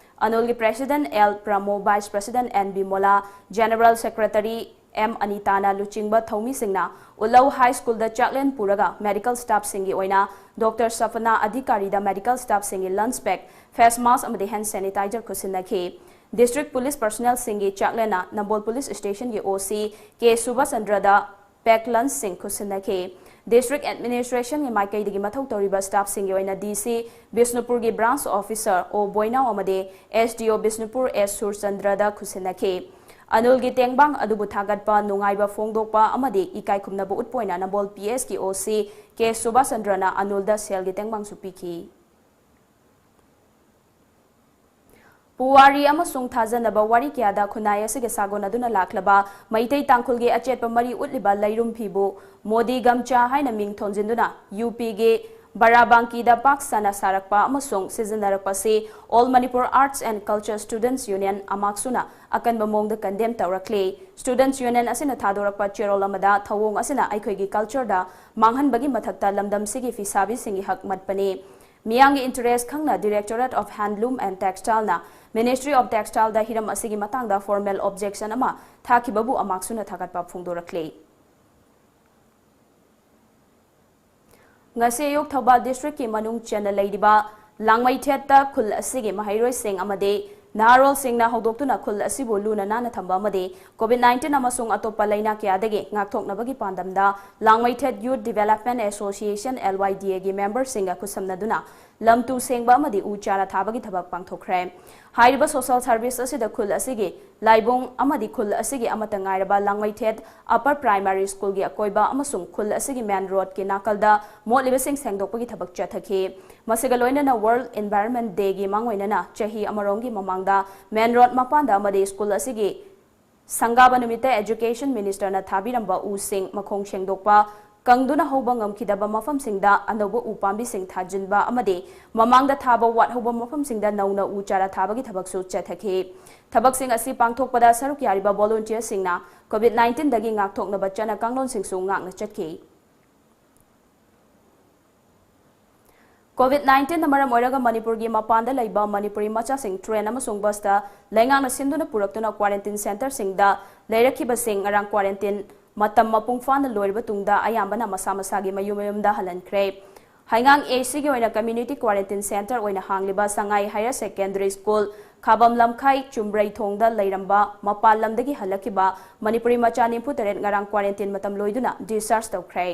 ꯑꯅꯨꯜꯒꯤ president L Pramo, vice president N Bimola, general secretary M ꯑꯅꯤꯇꯥꯅ ꯂꯨꯆꯤꯡꯕ ꯊꯧꯃꯤꯁꯤꯡꯅ ꯎꯠꯂꯧ ꯍꯥꯏ ꯁ꯭ꯀꯨꯜꯗ ꯆꯥꯛꯂꯦꯟ ꯄꯨꯔꯒ ꯃꯦꯗꯤꯀꯦꯜ ꯁ꯭ꯇꯥꯐꯁꯤꯡꯒꯤ ꯑꯣꯏꯅ ꯗꯣꯛꯇꯔ ꯁꯐꯅꯥ ꯑꯙꯤꯀꯥꯔꯤꯗ ꯃꯦꯗꯤꯀꯦꯜ ꯁ꯭ꯇꯥꯐꯁꯤꯡꯒꯤ ꯂꯟꯆ ꯄꯦꯛ, ꯐꯦꯁ ꯃꯥꯁꯛ ꯑꯃꯗꯤ ꯍꯦꯟꯗ ꯁꯦꯅꯤꯇꯥꯏꯖꯔ ꯈꯨꯠꯁꯤꯟꯅꯈꯤ꯫ ꯗꯤꯁꯇ꯭ꯔꯤꯛ ꯄꯨꯂꯤꯁ ꯄꯔꯁꯣꯅꯦꯜꯁꯤꯡꯒꯤ ꯆꯥꯛꯂꯦꯟꯅ ꯅꯝꯕꯣꯜ ꯄꯨꯂꯤꯁ ꯁ꯭ꯇꯦꯁꯟꯒꯤ ꯑꯣ ꯁꯤ ꯀꯦ ꯁꯨꯕꯥꯁꯆꯟꯗ꯭ꯔꯗ ꯄꯦꯛ ꯂꯟꯆꯁꯤꯡ ꯈꯨꯠꯁꯤꯟꯅꯈꯤ꯫ ꯗꯤꯁꯇ꯭ꯔꯤꯛ ꯑꯦꯗꯃꯤꯅꯤꯁꯇ꯭ꯔꯦꯁꯟꯒꯤ ꯃꯥꯏꯀꯩꯗꯒꯤ ꯃꯊꯧ ꯇꯧꯔꯤꯕ ꯁ꯭ꯇꯥꯐꯁꯤꯡꯒꯤ ꯑꯣꯏꯅ ꯗꯤ ꯁꯤ ꯕꯤꯁꯅꯨꯄꯨꯔꯒꯤ ꯕ꯭ꯔꯥꯟꯆ ꯑꯣꯐꯤꯁꯔ ꯑꯣ ꯕꯣꯏꯅꯥꯎ ꯑꯃꯗꯤ ꯑꯦꯁ ꯗꯤ ꯑꯣ ꯕꯤꯁꯅꯨꯄꯨꯔ ꯑꯦꯁ ꯁꯨꯔꯆꯟꯗ꯭ꯔꯗ ꯈꯨꯠꯁꯤꯟꯅꯈꯤ꯫ ꯑꯅꯨꯜꯒꯤ ꯇꯦꯡꯕꯥꯡ ꯑꯗꯨꯕꯨ ꯊꯥꯒꯠꯄ, ꯅꯨꯡꯉꯥꯏꯕ ꯐꯣꯡꯗꯣꯛꯄ ꯑꯃꯗꯤ ꯏꯀꯥꯏ ꯈꯨꯝꯅꯕ ꯎꯠꯄ ꯑꯣꯏꯅ ꯅꯝꯕꯣꯜ ꯄꯤ ꯑꯦꯁꯀꯤ ꯑꯣ ꯁꯤ ꯀꯦ ꯁꯨꯕꯥꯁꯆꯟꯗ꯭ꯔꯅ ꯑꯅꯨꯜꯗ ꯁꯦꯜꯒꯤ ꯇꯦꯡꯕꯥꯡꯁꯨ ꯄꯤꯈꯤ꯫ ꯄꯨꯋꯥꯔꯤ ꯑꯃꯁꯨꯡ ꯊꯥꯖꯅꯕ ꯋꯥꯔꯤ ꯀꯌꯥꯗ ꯈꯨꯟꯅꯥꯏ ꯑꯁꯤꯒ ꯁꯥꯒꯣꯟꯅꯗꯨꯅ ꯂꯥꯛꯂꯕ ꯃꯩꯇꯩ ꯇꯥꯡꯈꯨꯜꯒꯤ ꯑꯆꯦꯠꯄ ꯃꯔꯤ ꯎꯠꯂꯤꯕ ꯂꯩꯔꯨꯝ ꯐꯤꯕꯨ ꯃꯣꯗꯤ ꯒꯝꯆꯥ ꯍꯥꯏꯅ ꯃꯤꯡ ꯊꯣꯟꯖꯤꯟꯗꯨꯅ ꯌꯨ ꯄꯤꯒꯤ ꯕꯥꯔꯥꯕꯥꯡꯀꯤꯗ ꯄꯥꯛ ꯁꯟꯅ ꯁꯥꯔꯛꯄ ꯑꯃꯁꯨꯡ ꯁꯤꯖꯤꯟꯅꯔꯛꯄ ꯑꯁꯤ All Manipur Arts and Culture Students Union, ꯑꯃꯥꯛꯁꯨꯅ ꯑꯀꯟꯕ ꯃꯑꯣꯡꯗ ꯀꯟꯗꯦꯝ ꯇꯧꯔꯛꯂꯤ꯫ ꯁ꯭ꯇꯨꯗꯦꯟꯠꯁ ꯌꯨꯅꯤꯌꯟ ꯑꯁꯤꯅ ꯊꯥꯗꯣꯔꯛꯄ ꯆꯦꯔꯣꯜ ꯑꯃꯗ, ꯊꯧꯑꯣꯡ ꯑꯁꯤꯅ ꯑꯩꯈꯣꯏꯒꯤ ꯀꯜꯆꯔꯗ ꯃꯥꯡꯍꯟꯕꯒꯤ ꯃꯊꯛꯇ ꯂꯝꯗꯝꯁꯤꯒꯤ ꯐꯤꯁꯥꯕꯤꯁꯤꯡꯒꯤ ꯍꯛ ꯃꯠꯄꯅꯤ꯫ ꯃꯤꯌꯥꯝꯒꯤ ꯏꯟꯇꯔꯦꯁ ꯈꯪꯅ Directorate of Handloom and Textileꯅ Ministry of Textileꯗ ꯍꯤꯔꯝ ꯑꯁꯤꯒꯤ ꯃꯇꯥꯡꯗ ꯐꯣꯔꯃꯦꯜ ꯑꯣꯕꯖꯦꯛꯁꯟ ꯑꯃ ꯊꯥꯈꯤꯕꯕꯨ ꯑꯃꯥꯛꯁꯨꯅ ꯊꯥꯒꯠꯄ ꯐꯣꯡꯗꯣꯔꯛꯂꯤ꯫ ꯉꯁꯤ ꯑꯌꯨꯛ ꯊꯧꯕꯥꯜ ꯗꯤꯁꯇ꯭ꯔꯤꯛꯀꯤ ꯃꯅꯨꯡ ꯆꯟꯅ ꯂꯩꯔꯤꯕ ꯂꯥꯡꯃꯩꯊꯦꯠꯇ ꯈꯨꯜ ꯑꯁꯤꯒꯤ ꯃꯍꯩꯔꯣꯏꯁꯤꯡ ꯑꯃꯗꯤ ꯅꯍꯥꯔꯣꯜꯁꯤꯡꯅ ꯍꯧꯗꯣꯛꯇꯨꯅ ꯈꯨꯜ ꯑꯁꯤꯕꯨ ꯂꯨꯅ ꯅꯥꯟꯅ ꯊꯝꯕ ꯑꯃꯗꯤ ꯀꯣꯚꯤꯗ ꯅꯥꯏꯟꯇꯤꯟ ꯑꯃꯁꯨꯡ ꯑꯇꯣꯞꯄ ꯂꯩꯅꯥ ꯀꯌꯥꯗꯒꯤ ꯉꯥꯛꯊꯣꯛꯅꯕꯒꯤ ꯄꯥꯟꯗꯝꯗ ꯂꯥꯡꯃꯩꯊꯦꯠ Youth Development Association, L Y D A, ꯒꯤ ꯃꯦꯝꯕꯔꯁꯤꯡꯒ ꯈꯨꯠꯁꯝꯅꯗꯨꯅ ꯂꯝ ꯇꯨ ꯁꯦꯡꯕ ꯑꯃꯗꯤ ꯎ ꯆꯥꯔꯥ ꯊꯥꯕꯒꯤ ꯊꯕꯛ ꯄꯥꯡꯊꯣꯛꯈ꯭ꯔꯦ꯫ ꯍꯥꯏꯔꯤꯕ ꯁꯣꯁꯦꯜ ꯁꯔꯚꯤꯁ ꯑꯁꯤꯗ ꯈꯨꯜ ꯑꯁꯤꯒꯤ ꯂꯥꯏꯕꯨꯡ ꯑꯃꯗꯤ ꯈꯨꯜ ꯑꯁꯤꯒꯤ ꯑꯃꯠꯇ ꯉꯥꯏꯔꯕ ꯂꯥꯡꯃꯩꯊꯦꯠ ꯑꯄꯔ ꯄ꯭ꯔꯥꯏꯃꯥꯔꯤ ꯁ꯭ꯀꯨꯜꯒꯤ ꯑꯀꯣꯏꯕ ꯑꯃꯁꯨꯡ ꯈꯨꯜ ꯑꯁꯤꯒꯤ ꯃꯦꯟ ꯔꯣꯗꯀꯤ ꯅꯥꯀꯜꯗ ꯃꯣꯠꯂꯤꯕꯁꯤꯡ ꯁꯦꯡꯗꯣꯛꯄꯒꯤ ꯊꯕꯛ ꯆꯠꯊꯈꯤ꯫ ꯃꯁꯤꯒ ꯂꯣꯏꯅꯅ World Environment Day ꯒꯤ ꯃꯥꯡꯑꯣꯏꯅꯅ ꯆꯍꯤ ꯑꯃꯔꯣꯝꯒꯤ ꯃꯃꯥꯡꯗ ꯃꯦꯟ ꯔꯣꯗ ꯃꯄꯥꯟꯗ ꯑꯃꯗꯤ ꯁ꯭ꯀꯨꯜ ꯑꯁꯤꯒꯤ ꯁꯪꯒꯥꯕ ꯅꯨꯃꯤꯠꯇ ꯑꯦꯖꯨꯀꯦꯁꯟ ꯃꯤꯅꯤꯁꯇꯔꯅ ꯊꯥꯕꯤꯔꯝꯕ ꯎꯁꯤꯡ ꯃꯈꯣꯡ ꯁꯦꯡꯗꯣꯛꯄ, ꯀꯪꯗꯨꯅ ꯍꯧꯕ ꯉꯝꯈꯤꯗꯕ ꯃꯐꯝꯁꯤꯡꯗ ꯑꯅꯧꯕ ꯎ ꯄꯥꯝꯕꯤꯁꯤꯡ ꯊꯥꯖꯤꯟꯕ ꯑꯃꯗꯤ ꯃꯃꯥꯡꯗ ꯊꯥꯕ ꯋꯥꯠꯍꯧꯕ ꯃꯐꯝꯁꯤꯡꯗ ꯅꯧꯅ ꯎ ꯆꯥꯔꯥ ꯊꯥꯕꯒꯤ ꯊꯕꯛꯁꯨ ꯆꯠꯊꯈꯤ꯫ ꯊꯕꯛꯁꯤꯡ ꯑꯁꯤ ꯄꯥꯡꯊꯣꯛꯄꯗ ꯁꯔꯨꯛ ꯌꯥꯔꯤꯕ ꯚꯣꯂꯨꯟꯇꯤꯌꯔꯁꯤꯡꯅ ꯀꯣꯚꯤꯗ ꯅꯥꯏꯟꯇꯤꯟꯗꯒꯤ ꯉꯥꯛꯊꯣꯛꯅꯕ ꯆꯠꯅ ꯀꯥꯡꯂꯣꯟꯁꯤꯡꯁꯨ ꯉꯥꯛꯅ ꯆꯠꯈꯤ꯫ ꯀꯣꯚꯤꯗ ꯅꯥꯏꯟꯇꯤꯟꯅ ꯃꯔꯝ ꯑꯣꯏꯔꯒ ꯃꯅꯤꯄꯨꯔꯒꯤ ꯃꯄꯥꯟꯗ ꯂꯩꯕ ꯃꯅꯤꯄꯨꯔꯤ ꯃꯆꯥꯁꯤꯡ ꯇ꯭ꯔꯦꯟ ꯑꯃꯁꯨꯡ ꯕꯁꯇ ꯂꯩꯉꯥꯛꯅ ꯁꯤꯟꯗꯨꯅ ꯄꯨꯔꯛꯇꯨꯅ ꯀ꯭ꯋꯥꯔꯦꯟꯇꯤꯟ ꯁꯦꯟꯇꯔꯁꯤꯡꯗ ꯂꯩꯔꯛꯈꯤꯕꯁꯤꯡ ꯉꯔꯥꯡ ꯀ꯭ꯋꯥꯔꯦꯟꯇꯤꯟ ꯃꯇꯝ ꯃꯄꯨꯡ ꯐꯥꯅ ꯂꯣꯏꯔꯕ ꯇꯨꯡꯗ ꯑꯌꯥꯝꯕꯅ ꯃꯁꯥ ꯃꯁꯥꯒꯤ ꯃꯌꯨꯝ ꯃꯌꯨꯝꯗ ꯍꯜꯍꯟꯈ꯭ꯔꯦ꯫ ꯍꯩꯉꯥꯡ A C ꯒꯤ ꯑꯣꯏꯅ ꯀꯝꯃ꯭ꯌꯨꯅꯤꯇꯤ ꯀ꯭ꯋꯥꯔꯦꯟꯇꯤꯟ ꯁꯦꯟꯇꯔ ꯑꯣꯏꯅ ꯍꯥꯡꯂꯤꯕ ꯁꯉꯥꯏ ꯍꯥꯌꯔ ꯁꯦꯀꯦꯟꯗꯔꯤ ꯁ꯭ꯀꯨꯜ ꯈꯥꯕꯝ ꯂꯝꯈꯥꯏ ꯆꯨꯝꯕ꯭ꯔꯩꯊꯣꯡꯗ ꯂꯩꯔꯝꯕ ꯃꯄꯥꯟ ꯂꯝꯗꯒꯤ ꯍꯜꯂꯛꯈꯤꯕ ꯃꯅꯤꯄꯨꯔꯤ ꯃꯆꯥ ꯅꯤꯐꯨ ꯇꯔꯦꯠ ꯉꯔꯥꯡ ꯀ꯭ꯋꯥꯔꯦꯟꯇꯤꯟ ꯃꯇꯝ ꯂꯣꯏꯗꯨꯅ ꯗꯤꯁꯆꯥꯔꯖ ꯇꯧꯈ꯭ꯔꯦ꯫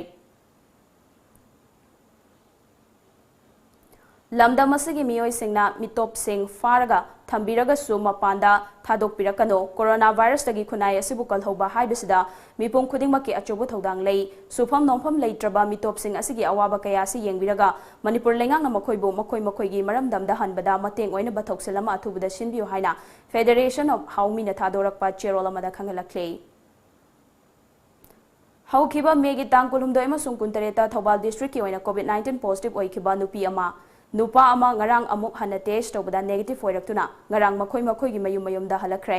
ꯂꯝꯗꯝ ꯑꯁꯤꯒꯤ ꯃꯤꯑꯣꯏꯁꯤꯡꯅ ꯃꯤꯇꯣꯞꯁꯤꯡ ꯐꯥꯔꯒ ꯊꯝꯕꯤꯔꯒꯁꯨ ꯃꯄꯥꯟꯗ ꯊꯥꯗꯣꯛꯄꯤꯔꯛꯀꯅꯨ꯫ ꯀꯣꯔꯣꯅꯥ ꯚꯥꯏꯔꯁꯇꯒꯤ ꯈꯨꯟꯅꯥꯏ ꯑꯁꯤꯕꯨ ꯀꯜꯍꯧꯕ ꯍꯥꯏꯕꯁꯤꯗ ꯃꯤꯄꯨꯝ ꯈꯨꯗꯤꯡꯃꯛꯀꯤ ꯑꯆꯧꯕ ꯊꯧꯗꯥꯡ ꯂꯩ꯫ ꯁꯨꯐꯝ ꯅꯣꯝꯐꯝ ꯂꯩꯇ꯭ꯔꯕ ꯃꯤꯇꯣꯞꯁꯤꯡ ꯑꯁꯤꯒꯤ ꯑꯋꯥꯕ ꯀꯌꯥ ꯑꯁꯤ ꯌꯦꯡꯕꯤꯔꯒ ꯃꯅꯤꯄꯨꯔ ꯂꯩꯉꯥꯛꯅ ꯃꯈꯣꯏꯕꯨ ꯃꯈꯣꯏ ꯃꯈꯣꯏꯒꯤ ꯃꯔꯝꯗꯝꯗ ꯍꯟꯕꯗ ꯃꯇꯦꯡ ꯑꯣꯏꯅꯕ ꯊꯧꯁꯤꯜ ꯑꯃ ꯑꯊꯨꯕꯗ ꯁꯤꯟꯕꯤꯌꯨ ꯍꯥꯏꯅ Federation of Haomina ꯅ ꯊꯥꯗꯣꯔꯛꯄ ꯆꯦꯔꯣꯜ ꯑꯃꯗ ꯈꯪꯍꯜꯂꯛꯂꯤ꯫ ꯍꯧꯈꯤꯕ ꯃꯦꯒꯤ ꯇꯥꯡ ꯀꯨꯟꯍꯨꯝꯗꯣꯏ ꯑꯃꯁꯨꯡ ꯀꯨꯟꯇꯔꯦꯠꯇ ꯊꯧꯕꯥꯜ ꯗꯤꯁꯇ꯭ꯔꯤꯛꯀꯤ ꯑꯣꯏꯅ ꯀꯣꯚꯤꯗ ꯅꯥꯏꯟꯇꯤꯟ ꯄꯣꯖꯤꯇꯤꯚ ꯑꯣꯏꯈꯤꯕ ꯅꯨꯄꯤ ꯑꯃ, ꯅꯨꯄꯥ ꯑꯃ ꯉꯔꯥꯡ ꯑꯃꯨꯛ ꯍꯟꯅ ꯇꯦꯁ ꯇꯧꯕꯗ ꯅꯦꯒꯦꯇꯤꯚ ꯑꯣꯏꯔꯛꯇꯨꯅ ꯉꯔꯥꯡ ꯃꯈꯣꯏ ꯃꯈꯣꯏꯒꯤ ꯃꯌꯨꯝ ꯃꯌꯨꯝꯗ ꯍꯜꯂꯛꯈ꯭ꯔꯦ꯫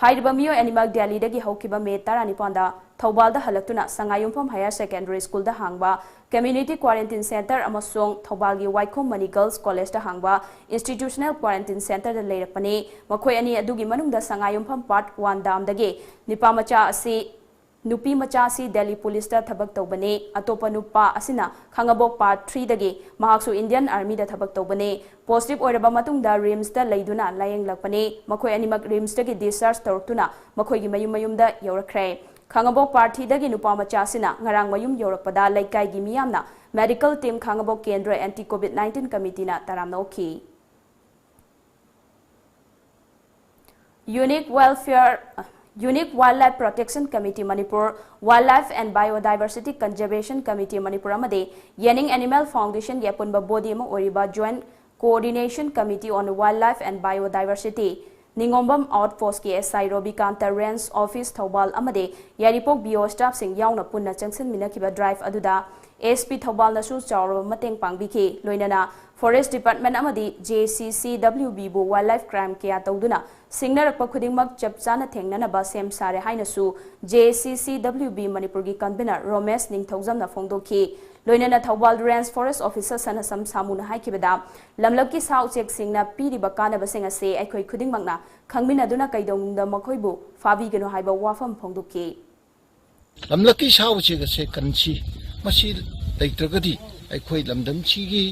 ꯍꯥꯏꯔꯤꯕ ꯃꯤꯑꯣꯏ ꯑꯅꯤꯃꯛ ꯗꯦꯜꯂꯤꯗꯒꯤ ꯍꯧꯈꯤꯕ ꯃꯦ ꯇꯔꯥꯅꯤꯄꯥꯟꯗ ꯊꯧꯕꯥꯜꯗ ꯍꯜꯂꯛꯇꯨꯅ ꯁꯉꯥꯏꯌꯨꯝꯐꯝ ꯍꯥꯌꯔ ꯁꯦꯀꯦꯟꯗꯔꯤ ꯁ꯭ꯀꯨꯜꯗ ꯍꯥꯡꯕ ꯀꯝꯃ꯭ꯌꯨꯅꯤꯇꯤ ꯀ꯭ꯋꯥꯔꯦꯟꯇꯤꯟ ꯁꯦꯟꯇꯔ ꯑꯃꯁꯨꯡ ꯊꯧꯕꯥꯜꯒꯤ ꯋꯥꯏꯈꯣꯝ ꯃꯅꯤ ꯒꯔꯜꯁ ꯀꯣꯂꯦꯖꯇ ꯍꯥꯡꯕ ꯏꯟꯁꯇꯤꯇ꯭ꯌꯨꯁꯅꯦꯜ ꯀ꯭ꯋꯥꯔꯦꯟꯇꯤꯟ ꯁꯦꯟꯇꯔꯗ ꯂꯩꯔꯛꯄꯅꯤ꯫ ꯃꯈꯣꯏ ꯑꯅꯤ ꯑꯗꯨꯒꯤ ꯃꯅꯨꯡꯗ ꯁꯉꯥꯏꯌꯨꯝꯐꯝ ꯄꯥꯔꯠ ꯋꯥꯟ ꯗꯥꯝꯗꯒꯤ ꯅꯤꯄꯥ ꯃꯆꯥ ꯑꯁꯤ ꯅꯨꯄꯤ ꯃꯆꯥ ꯑꯁꯤ ꯗꯦꯜꯂꯤ ꯄꯨꯂꯤꯁꯇ ꯊꯕꯛ ꯇꯧꯕꯅꯤ꯫ ꯑꯇꯣꯞꯄ ꯅꯨꯄꯥ ꯑꯁꯤꯅ ꯈꯥꯉꯕꯣꯛ ꯄꯥꯔꯠ ꯊ꯭ꯔꯤꯗꯒꯤ, ꯃꯍꯥꯛꯁꯨ ꯏꯟꯗꯤꯌꯟ ꯑꯥꯔꯃꯤꯗ ꯊꯕꯛ ꯇꯧꯕꯅꯤ꯫ ꯄꯣꯖꯤꯇꯤꯚ ꯑꯣꯏꯔꯕ ꯃꯇꯨꯡꯗ ꯔꯤꯝꯁꯇ ꯂꯩꯗꯨꯅ ꯂꯥꯌꯦꯡꯂꯛꯄꯅꯤ꯫ ꯃꯈꯣꯏ ꯑꯅꯤꯃꯛ ꯔꯤꯝꯁꯇꯒꯤ ꯗꯤꯁꯆꯥꯔꯖ ꯇꯧꯔꯛꯇꯨꯅ ꯃꯈꯣꯏꯒꯤ ꯃꯌꯨꯝ ꯃꯌꯨꯝꯗ ꯌꯧꯔꯛꯈ꯭ꯔꯦ꯫ ꯈꯥꯉꯕꯣꯛ ꯄꯥꯔꯠ ꯊ꯭ꯔꯤꯗꯒꯤ ꯅꯨꯄꯥ ꯃꯆꯥ ꯑꯁꯤꯅ ꯉꯔꯥꯡ ꯃꯌꯨꯝ ꯌꯧꯔꯛꯄꯗ ꯂꯩꯀꯥꯏꯒꯤ ꯃꯤꯌꯥꯝꯅ ꯃꯦꯗꯤꯀꯦꯜ ꯇꯤꯝ, ꯈꯥꯉꯕꯣꯛ ꯀꯦꯟꯗ꯭ꯔ ꯑꯦꯟꯇꯤ ꯀꯣꯚꯤꯗ ꯅꯥꯏꯟꯇꯤꯟ ꯀꯃꯤꯇꯤꯅ ꯇꯔꯥꯝꯅ ꯑꯣꯛꯈꯤ꯫ Unique Welfare, Unique Wildlife Protection Committee Manipur, Wildlife and Biodiversity Conservation Committee Manipur ꯑꯃꯗꯤ ꯌꯦꯅꯤꯡ Animal Foundation ꯒꯤ ꯑꯄꯨꯟꯕ ꯕꯣꯗꯤ ꯑꯃ ꯑꯣꯏꯔꯤꯕ Joint Coordination Committee on Wildlife and Biodiversity, Ningombam ꯑꯥꯎꯠꯄꯣꯁꯀꯤ S I Robikanta, range office Thoubal ꯑꯃꯗꯤ ꯌꯥꯏꯔꯤꯄꯣꯛ ꯕꯤ ꯑꯣ ꯁ꯭ꯇꯥꯐꯁꯤꯡ ꯌꯥꯎꯅ ꯄꯨꯟꯅ ꯆꯪꯁꯤꯟꯃꯤꯟꯅꯈꯤꯕ ꯗ꯭ꯔꯥꯏꯚ ꯑꯗꯨꯗ ꯑꯦꯁ ꯄꯤ ꯊꯧꯕꯥꯜꯅꯁꯨ ꯆꯥꯎꯔꯕ ꯃꯇꯦꯡ ꯄꯥꯡꯕꯤꯈꯤ꯫ ꯂꯣꯏꯅꯅ ꯐꯣꯔꯦꯁ ꯗꯤꯄꯥꯔꯠꯃꯦꯟꯠ ꯑꯃꯗꯤ ꯖꯦ ꯁꯤ ꯁꯤ ꯗꯕ꯭ꯂꯤꯎ ꯕꯤꯕꯨ ꯋꯥꯏꯜꯗ ꯂꯥꯏꯐ ꯀ꯭ꯔꯥꯏꯝ ꯀꯌꯥ ꯇꯧꯗꯨꯅ ꯁꯤꯡꯅꯔꯛꯄ ꯈꯨꯗꯤꯡꯃꯛ ꯆꯞ ꯆꯥꯅ ꯊꯦꯡꯅꯅꯕ ꯁꯦꯝ ꯁꯥꯔꯦ ꯍꯥꯏꯅꯁꯨ ꯖꯦ ꯁꯤ ꯁꯤ ꯗꯕ꯭ꯂꯤꯎ ꯕꯤ ꯃꯅꯤꯄꯨꯔꯒꯤ ꯀꯟꯚꯤꯅꯔ ꯔꯣꯃꯦꯁ ꯅꯤꯡꯊꯧꯖꯝꯅ ꯐꯣꯡꯗꯣꯛꯈꯤ꯫ ꯂꯣꯏꯅꯅ ꯊꯧꯕꯥꯜ ꯔꯦꯟꯖ ꯐꯣꯔꯦꯁ꯭ꯠ ꯑꯣꯐꯤꯁꯔ ꯁꯅꯥꯁꯝ ꯁꯥꯃꯨꯅ ꯍꯥꯏꯈꯤꯕꯗ, ꯂꯝꯂꯛꯀꯤ ꯁꯥ ꯎꯆꯦꯛꯁꯤꯡꯅ ꯄꯤꯔꯤꯕ ꯀꯥꯟꯅꯕꯁꯤꯡ ꯑꯁꯤ ꯑꯩꯈꯣꯏ ꯈꯨꯗꯤꯡꯃꯛꯅ ꯈꯪꯃꯤꯟꯅꯗꯨꯅ ꯀꯩꯗꯧꯅꯨꯡꯗ ꯃꯈꯣꯏꯕꯨ ꯐꯥꯕꯤꯒꯅꯨ ꯍꯥꯏꯕ ꯋꯥꯐꯝ ꯐꯣꯡꯗꯣꯛꯈꯤ꯫ ꯂꯝꯂꯛꯀꯤ ꯁꯥ ꯎꯆꯦꯛ ꯑꯁꯦ ꯀꯟꯁꯤ, ꯃꯁꯤ ꯂꯩꯇ꯭ꯔꯒꯗꯤ ꯑꯩꯈꯣꯏ ꯂꯝꯗꯝꯁꯤꯒꯤ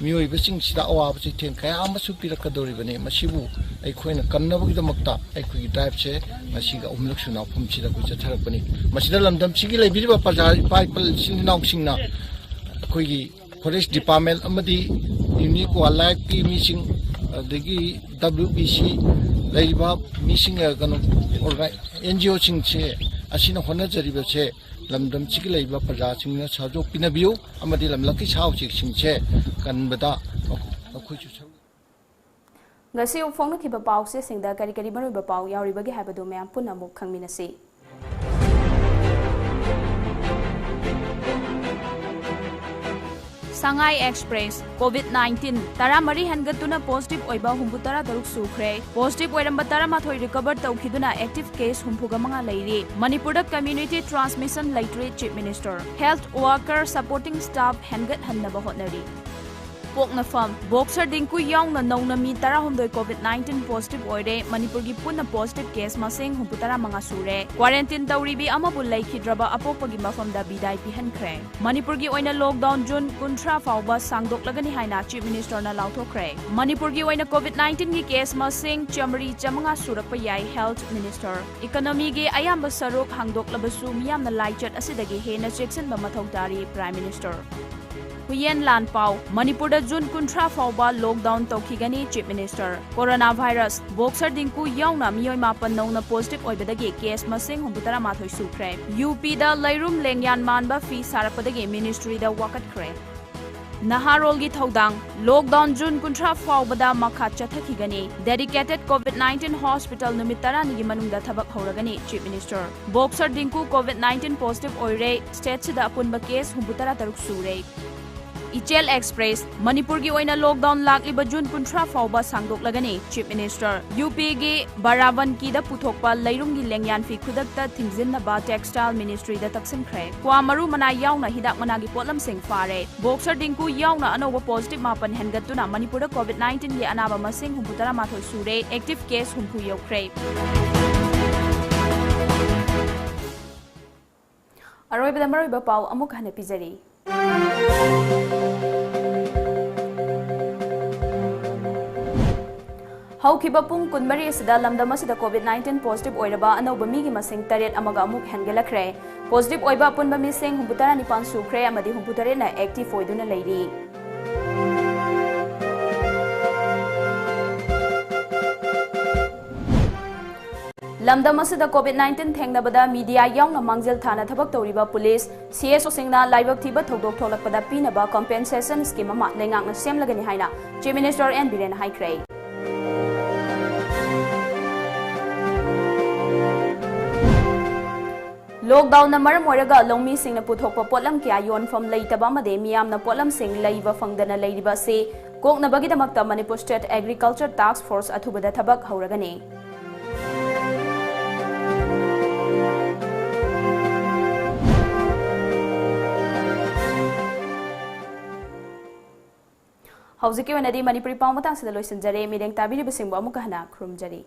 ꯃꯤꯑꯣꯏꯕꯁꯤꯡꯁꯤꯗ ꯑꯋꯥꯕ ꯆꯩꯊꯦꯡ ꯀꯌꯥ ꯑꯃꯁꯨ ꯄꯤꯔꯛꯀꯗꯧꯔꯤꯕꯅꯤ꯫ ꯃꯁꯤꯕꯨ ꯑꯩꯈꯣꯏꯅ ꯀꯟꯅꯕꯒꯤꯗꯃꯛꯇ ꯑꯩꯈꯣꯏꯒꯤ ꯗ꯭ꯔꯥꯏꯚꯁꯦ ꯉꯁꯤꯒ ꯑꯍꯨꯝꯂꯛ ꯁꯨꯅ ꯃꯐꯝꯁꯤꯗ ꯑꯩꯈꯣꯏ ꯆꯠꯊꯔꯛꯄꯅꯤ꯫ ꯃꯁꯤꯗ ꯂꯝꯗꯝꯁꯤꯒꯤ ꯂꯩꯕꯤꯔꯤꯕ ꯄ꯭ꯔꯖꯥ, ꯏꯄꯥ ꯏꯄꯨ, ꯏꯆꯤꯟ ꯏꯅꯥꯎꯁꯤꯡꯅ ꯑꯩꯈꯣꯏꯒꯤ ꯐꯣꯔꯦꯁ꯭ꯠ ꯗꯤꯄꯥꯔꯠꯃꯦꯟꯠ ꯑꯃꯗꯤ ꯌꯨꯅꯤꯛ ꯋꯥꯏꯜꯗ ꯂꯥꯏꯐꯀꯤ ꯃꯤꯁꯤꯡ, ꯑꯗꯒꯤ ꯗꯕ꯭ꯂꯤꯎ ꯕꯤ ꯁꯤ ꯂꯩꯔꯤꯕ ꯃꯤꯁꯤꯡ, ꯑ, ꯀꯩꯅꯣ, ꯑꯣꯔꯒ-, ꯑꯦꯟ ꯖꯤ ꯑꯣꯁꯤꯡꯁꯦ ꯑꯁꯤꯅ ꯍꯣꯠꯅꯖꯔꯤꯕꯁꯦ ꯂꯝꯗꯝꯁꯤꯒꯤ ꯂꯩꯔꯤꯕ ꯄ꯭ꯔꯖꯥꯁꯤꯡꯅ ꯁꯍꯖꯣꯒ ꯄꯤꯅꯕꯤꯌꯨ ꯑꯃꯗꯤ ꯂꯝꯂꯛꯀꯤ ꯁꯥ ꯎꯆꯦꯛꯁꯤꯡꯁꯦ ꯀꯟꯕꯗ ꯑꯩꯈꯣꯏꯁꯨ ꯁꯔꯨꯛ ꯉꯁꯤ ꯐꯣꯡꯅꯈꯤꯕ ꯄꯥꯎꯆꯦꯁꯤꯡꯗ ꯀꯔꯤ ꯀꯔꯤ ꯃꯔꯨꯑꯣꯏꯕ ꯄꯥꯎ ꯌꯥꯎꯔꯤꯕꯒꯦ ꯍꯥꯏꯕꯗꯨ ꯃꯌꯥꯝ ꯄꯨꯟꯅ ꯑꯃꯨꯛ ꯈꯪꯃꯤꯟꯅꯁꯤ꯫ ꯁꯉꯥꯏ ꯑꯦꯛꯁꯄ꯭ꯔꯦꯁ, ꯀꯣꯚꯤꯗ ꯅꯥꯏꯟꯇꯤꯟ ꯇꯔꯥꯃꯔꯤ ꯍꯦꯟꯒꯠꯇꯨꯅ ꯄꯣꯖꯤꯇꯤꯚ ꯑꯣꯏꯕ ꯍꯨꯝꯐꯨꯇꯔꯥ ꯇꯔꯨꯛ ꯁꯨꯈ꯭ꯔꯦ꯫ ꯄꯣꯖꯤꯇꯤꯚ ꯑꯣꯏꯔꯝꯕ ꯇꯔꯥꯃꯥꯊꯣꯏ ꯔꯤꯀꯚꯔ ꯇꯧꯈꯤꯗꯨꯅ ꯑꯦꯛꯇꯤꯚ ꯀꯦꯁ ꯍꯨꯝꯐꯨꯒ ꯃꯉꯥ ꯂꯩꯔꯤ꯫ ꯃꯅꯤꯄꯨꯔꯗ ꯀꯝꯃ꯭ꯌꯨꯅꯤꯇꯤ ꯇ꯭ꯔꯥꯟꯁꯃꯤꯁꯟ ꯂꯩꯇ꯭ꯔꯦ, chief minister. Health worker supporting staff ꯍꯦꯟꯒꯠꯍꯟꯅꯕ ꯍꯣꯠꯅꯔꯤ꯫ ꯄꯣꯛꯅꯐꯝ: ꯕꯣꯛꯁꯔ ꯗꯤꯡꯀꯨ ꯌꯥꯎꯅ ꯅꯧꯅ ꯃꯤ ꯇꯔꯥꯍꯨꯝꯗꯣꯏ COVID nineteen positive ꯑꯣꯏꯔꯦ꯫ ꯃꯅꯤꯄꯨꯔꯒꯤ ꯄꯨꯟꯅ positive case ꯃꯁꯤꯡ ꯍꯨꯝꯐꯨꯇꯔꯥ ꯃꯉꯥ ꯁꯨꯔꯦ꯫ Quarantine ꯇꯧꯔꯤꯕꯤ ꯑꯃꯕꯨ ꯂꯩꯈꯤꯗ꯭ꯔꯕ ꯑꯄꯣꯛꯄꯒꯤ ꯃꯐꯝꯗ ꯕꯤꯗꯥꯏ ꯄꯤꯍꯟꯈ꯭ꯔꯦ꯫ ꯃꯅꯤꯄꯨꯔꯒꯤ ꯑꯣꯏꯅ lockdown June ꯀꯨꯟꯊ꯭ꯔꯥ ꯐꯥꯎꯕ ꯁꯥꯡꯗꯣꯛꯂꯒꯅꯤ ꯍꯥꯏꯅ Chief Minister ꯅ ꯂꯥꯎꯊꯣꯛꯈ꯭ꯔꯦ꯫ ꯃꯅꯤꯄꯨꯔꯒꯤ ꯑꯣꯏꯅ COVID nineteen ꯒꯤ case ꯃꯁꯤꯡ ꯆꯥꯃꯔꯤ ꯆꯥꯃꯉꯥ ꯁꯨꯔꯛꯄ ꯌꯥꯏ, Health Minister꯫ Economy ꯒꯤ ꯑꯌꯥꯝꯕ ꯁꯔꯨꯛ ꯍꯥꯡꯗꯣꯛꯂꯕꯁꯨ ꯃꯤꯌꯥꯝꯅ ꯂꯥꯏꯆꯠ ꯑꯁꯤꯗꯒꯤ ꯍꯦꯟꯅ ꯆꯦꯛꯁꯤꯟꯕ ꯃꯊꯧ ꯇꯥꯔꯤ, Prime Minister꯫ ꯍꯨꯌꯦꯟ ꯂꯥꯟꯄꯥꯎ: ꯃꯅꯤꯄꯨꯔꯗ June ꯀꯨꯟꯊ꯭ꯔꯥ ꯐꯥꯎꯕ lockdown ꯇꯧꯈꯤꯒꯅꯤ, Chief Minister꯫ Corona virus: boxer Dingko ꯌꯥꯎꯅ ꯃꯤꯑꯣꯏ ꯃꯥꯄꯟ ꯅꯧꯅ positive ꯑꯣꯏꯕꯗꯒꯤ case ꯃꯁꯤꯡ ꯍꯨꯝꯐꯨꯇꯔꯥ ꯃꯥꯊꯣꯏ ꯁꯨꯈ꯭ꯔꯦ꯫ UP ꯗ ꯂꯩꯔꯨꯝ ꯂꯦꯡꯌꯥꯟ ꯃꯥꯟꯕ ꯐꯤ ꯁꯥꯔꯛꯄꯗꯒꯤ ministry ꯗ ꯋꯥꯀꯠꯈ꯭ꯔꯦ꯫ ꯅꯍꯥꯔꯣꯜꯒꯤ ꯊꯧꯗꯥꯡ: lockdown June ꯀꯨꯟꯊ꯭ꯔꯥ ꯐꯥꯎꯕꯗ ꯃꯈꯥ ꯆꯠꯊꯈꯤꯒꯅꯤ꯫ Dedicated COVID nineteen hospital ꯅꯨꯃꯤꯠ ꯇꯔꯥꯅꯤꯒꯤ ꯃꯅꯨꯡꯗ ꯊꯕꯛ ꯍꯧꯔꯒꯅꯤ, Chief Minister꯫ Boxer Dingko COVID nineteen positive ꯑꯣꯏꯔꯦ꯫ State ꯁꯤꯗ ꯑꯄꯨꯟꯕ case ꯍꯨꯝꯐꯨꯇꯔꯥ ꯇꯔꯨꯛ ꯁꯨꯔꯦ꯫ ꯏꯆꯦꯜ Express: ꯃꯅꯤꯄꯨꯔꯒꯤ ꯑꯣꯏꯅ lockdown ꯂꯥꯛꯂꯤꯕ June ꯀꯨꯟꯊ꯭ꯔꯥ ꯐꯥꯎꯕ ꯁꯥꯡꯗꯣꯛꯂꯒꯅꯤ꯫ Chief Minister, UP ꯒꯤ ꯕꯥꯔꯥꯕꯟꯀꯤꯗ ꯄꯨꯊꯣꯛꯄ ꯂꯩꯔꯨꯝꯒꯤ ꯂꯦꯡꯌꯥꯟ ꯐꯤ ꯈꯨꯗꯛꯇ ꯊꯤꯡꯖꯤꯟꯅꯕ Textile Ministry ꯗ ꯇꯛꯁꯤꯟꯈ꯭ꯔꯦ꯫ ꯀ꯭ꯋꯥ ꯃꯔꯨ ꯃꯅꯥ ꯌꯥꯎꯅ ꯍꯤꯗꯥꯛ ꯃꯅꯥꯒꯤ ꯄꯣꯠꯂꯝꯁꯤꯡ ꯐꯥꯔꯦ꯫ ꯕꯣꯛꯁꯔ ꯗꯤꯡꯀꯨ ꯌꯥꯎꯅ ꯑꯅꯧꯕ positive ꯃꯥꯄꯟ ꯍꯦꯟꯒꯠꯇꯨꯅ ꯃꯅꯤꯄꯨꯔꯗ COVID nineteen ꯒꯤ ꯑꯅꯥꯕ ꯃꯁꯤꯡ ꯍꯨꯝꯐꯨꯇꯔꯥ ꯃꯥꯊꯣꯏ ꯁꯨꯔꯦ, active case ꯍꯨꯝꯐꯨ ꯌꯧꯈ꯭ꯔꯦ꯫ ꯑꯔꯣꯏꯕꯗ ꯃꯔꯨꯑꯣꯏꯕ ꯄꯥꯎ ꯑꯃꯨꯛ ꯍꯟꯅ ꯄꯤꯖꯔꯤ꯫ ꯍꯧꯈꯤꯕ ꯄꯨꯡ ꯀꯨꯟꯃꯔꯤ ꯑꯁꯤꯗ ꯂꯝꯗꯝ ꯑꯁꯤꯗ COVID nineteen positive ꯑꯣꯏꯔꯕ ꯑꯅꯧꯕ ꯃꯤꯒꯤ ꯃꯁꯤꯡ ꯇꯔꯦꯠ ꯑꯃꯒ ꯑꯃꯨꯛ ꯍꯦꯟꯒꯠꯂꯛꯈ꯭ꯔꯦ꯫ Positive ꯑꯣꯏꯕ ꯑꯄꯨꯟꯕ ꯃꯤꯁꯤꯡ ꯍꯨꯝꯐꯨꯇꯔꯥ ꯅꯤꯄꯥꯟ ꯁꯨꯈ꯭ꯔꯦ ꯑꯃꯗꯤ ꯍꯨꯝꯐꯨꯇꯔꯦꯠꯅ active ꯑꯣꯏꯗꯨꯅ ꯂꯩꯔꯤ꯫ ꯂꯝꯗꯝ ꯑꯁꯤꯗ COVID nineteen ꯊꯦꯡꯅꯕꯗ media ꯌꯥꯎꯅ ꯃꯥꯡꯖꯤꯜ ꯊꯥꯅ ꯊꯕꯛ ꯇꯧꯔꯤꯕ police, CSO ꯁꯤꯡꯅ ꯂꯥꯏꯕꯛ ꯊꯤꯕ ꯊꯧꯗꯣꯛ ꯊꯣꯛꯂꯛꯄꯗ ꯄꯤꯅꯕ compensation scheme ꯑꯃ ꯂꯩꯉꯥꯛꯅ ꯁꯦꯝꯂꯒꯅꯤ ꯍꯥꯏꯅ Chief Minister N ꯕꯤꯔꯦꯟꯅ ꯍꯥꯏꯈ꯭ꯔꯦ꯫ Lockdown ꯅ ꯃꯔꯝ ꯑꯣꯏꯔꯒ ꯂꯧꯃꯤꯁꯤꯡꯅ ꯄꯨꯊꯣꯛꯄ ꯄꯣꯠꯂꯝ ꯀꯌꯥ ꯌꯣꯟꯐꯝ ꯂꯩꯇꯕ ꯑꯃꯗꯤ ꯃꯤꯌꯥꯝꯅ ꯄꯣꯠꯂꯝꯁꯤꯡ ꯂꯩꯕ ꯐꯪꯗꯅ ꯂꯩꯔꯤꯕ ꯑꯁꯤ ꯀꯣꯛꯅꯕꯒꯤꯗꯃꯛꯇ Manipur State Agriculture Task Force ꯑꯊꯨꯕꯗ ꯊꯕꯛ ꯍꯧꯔꯒꯅꯤ꯫ ꯍꯧꯖꯤꯛꯀꯤ ꯑꯣꯏꯅꯗꯤ ꯃꯅꯤꯄꯨꯔꯤ ꯄꯥꯎ ꯃꯇꯥꯡꯁꯤꯗ ꯂꯣꯏꯁꯤꯟꯖꯔꯦ꯫ ꯃꯤꯠꯌꯦꯡ ꯇꯥꯕꯤꯔꯤꯕꯁꯤꯡꯕꯨ ꯑꯃꯨꯛꯀ ꯍꯟꯅ ꯈꯨꯔꯨꯝꯖꯔꯤ꯫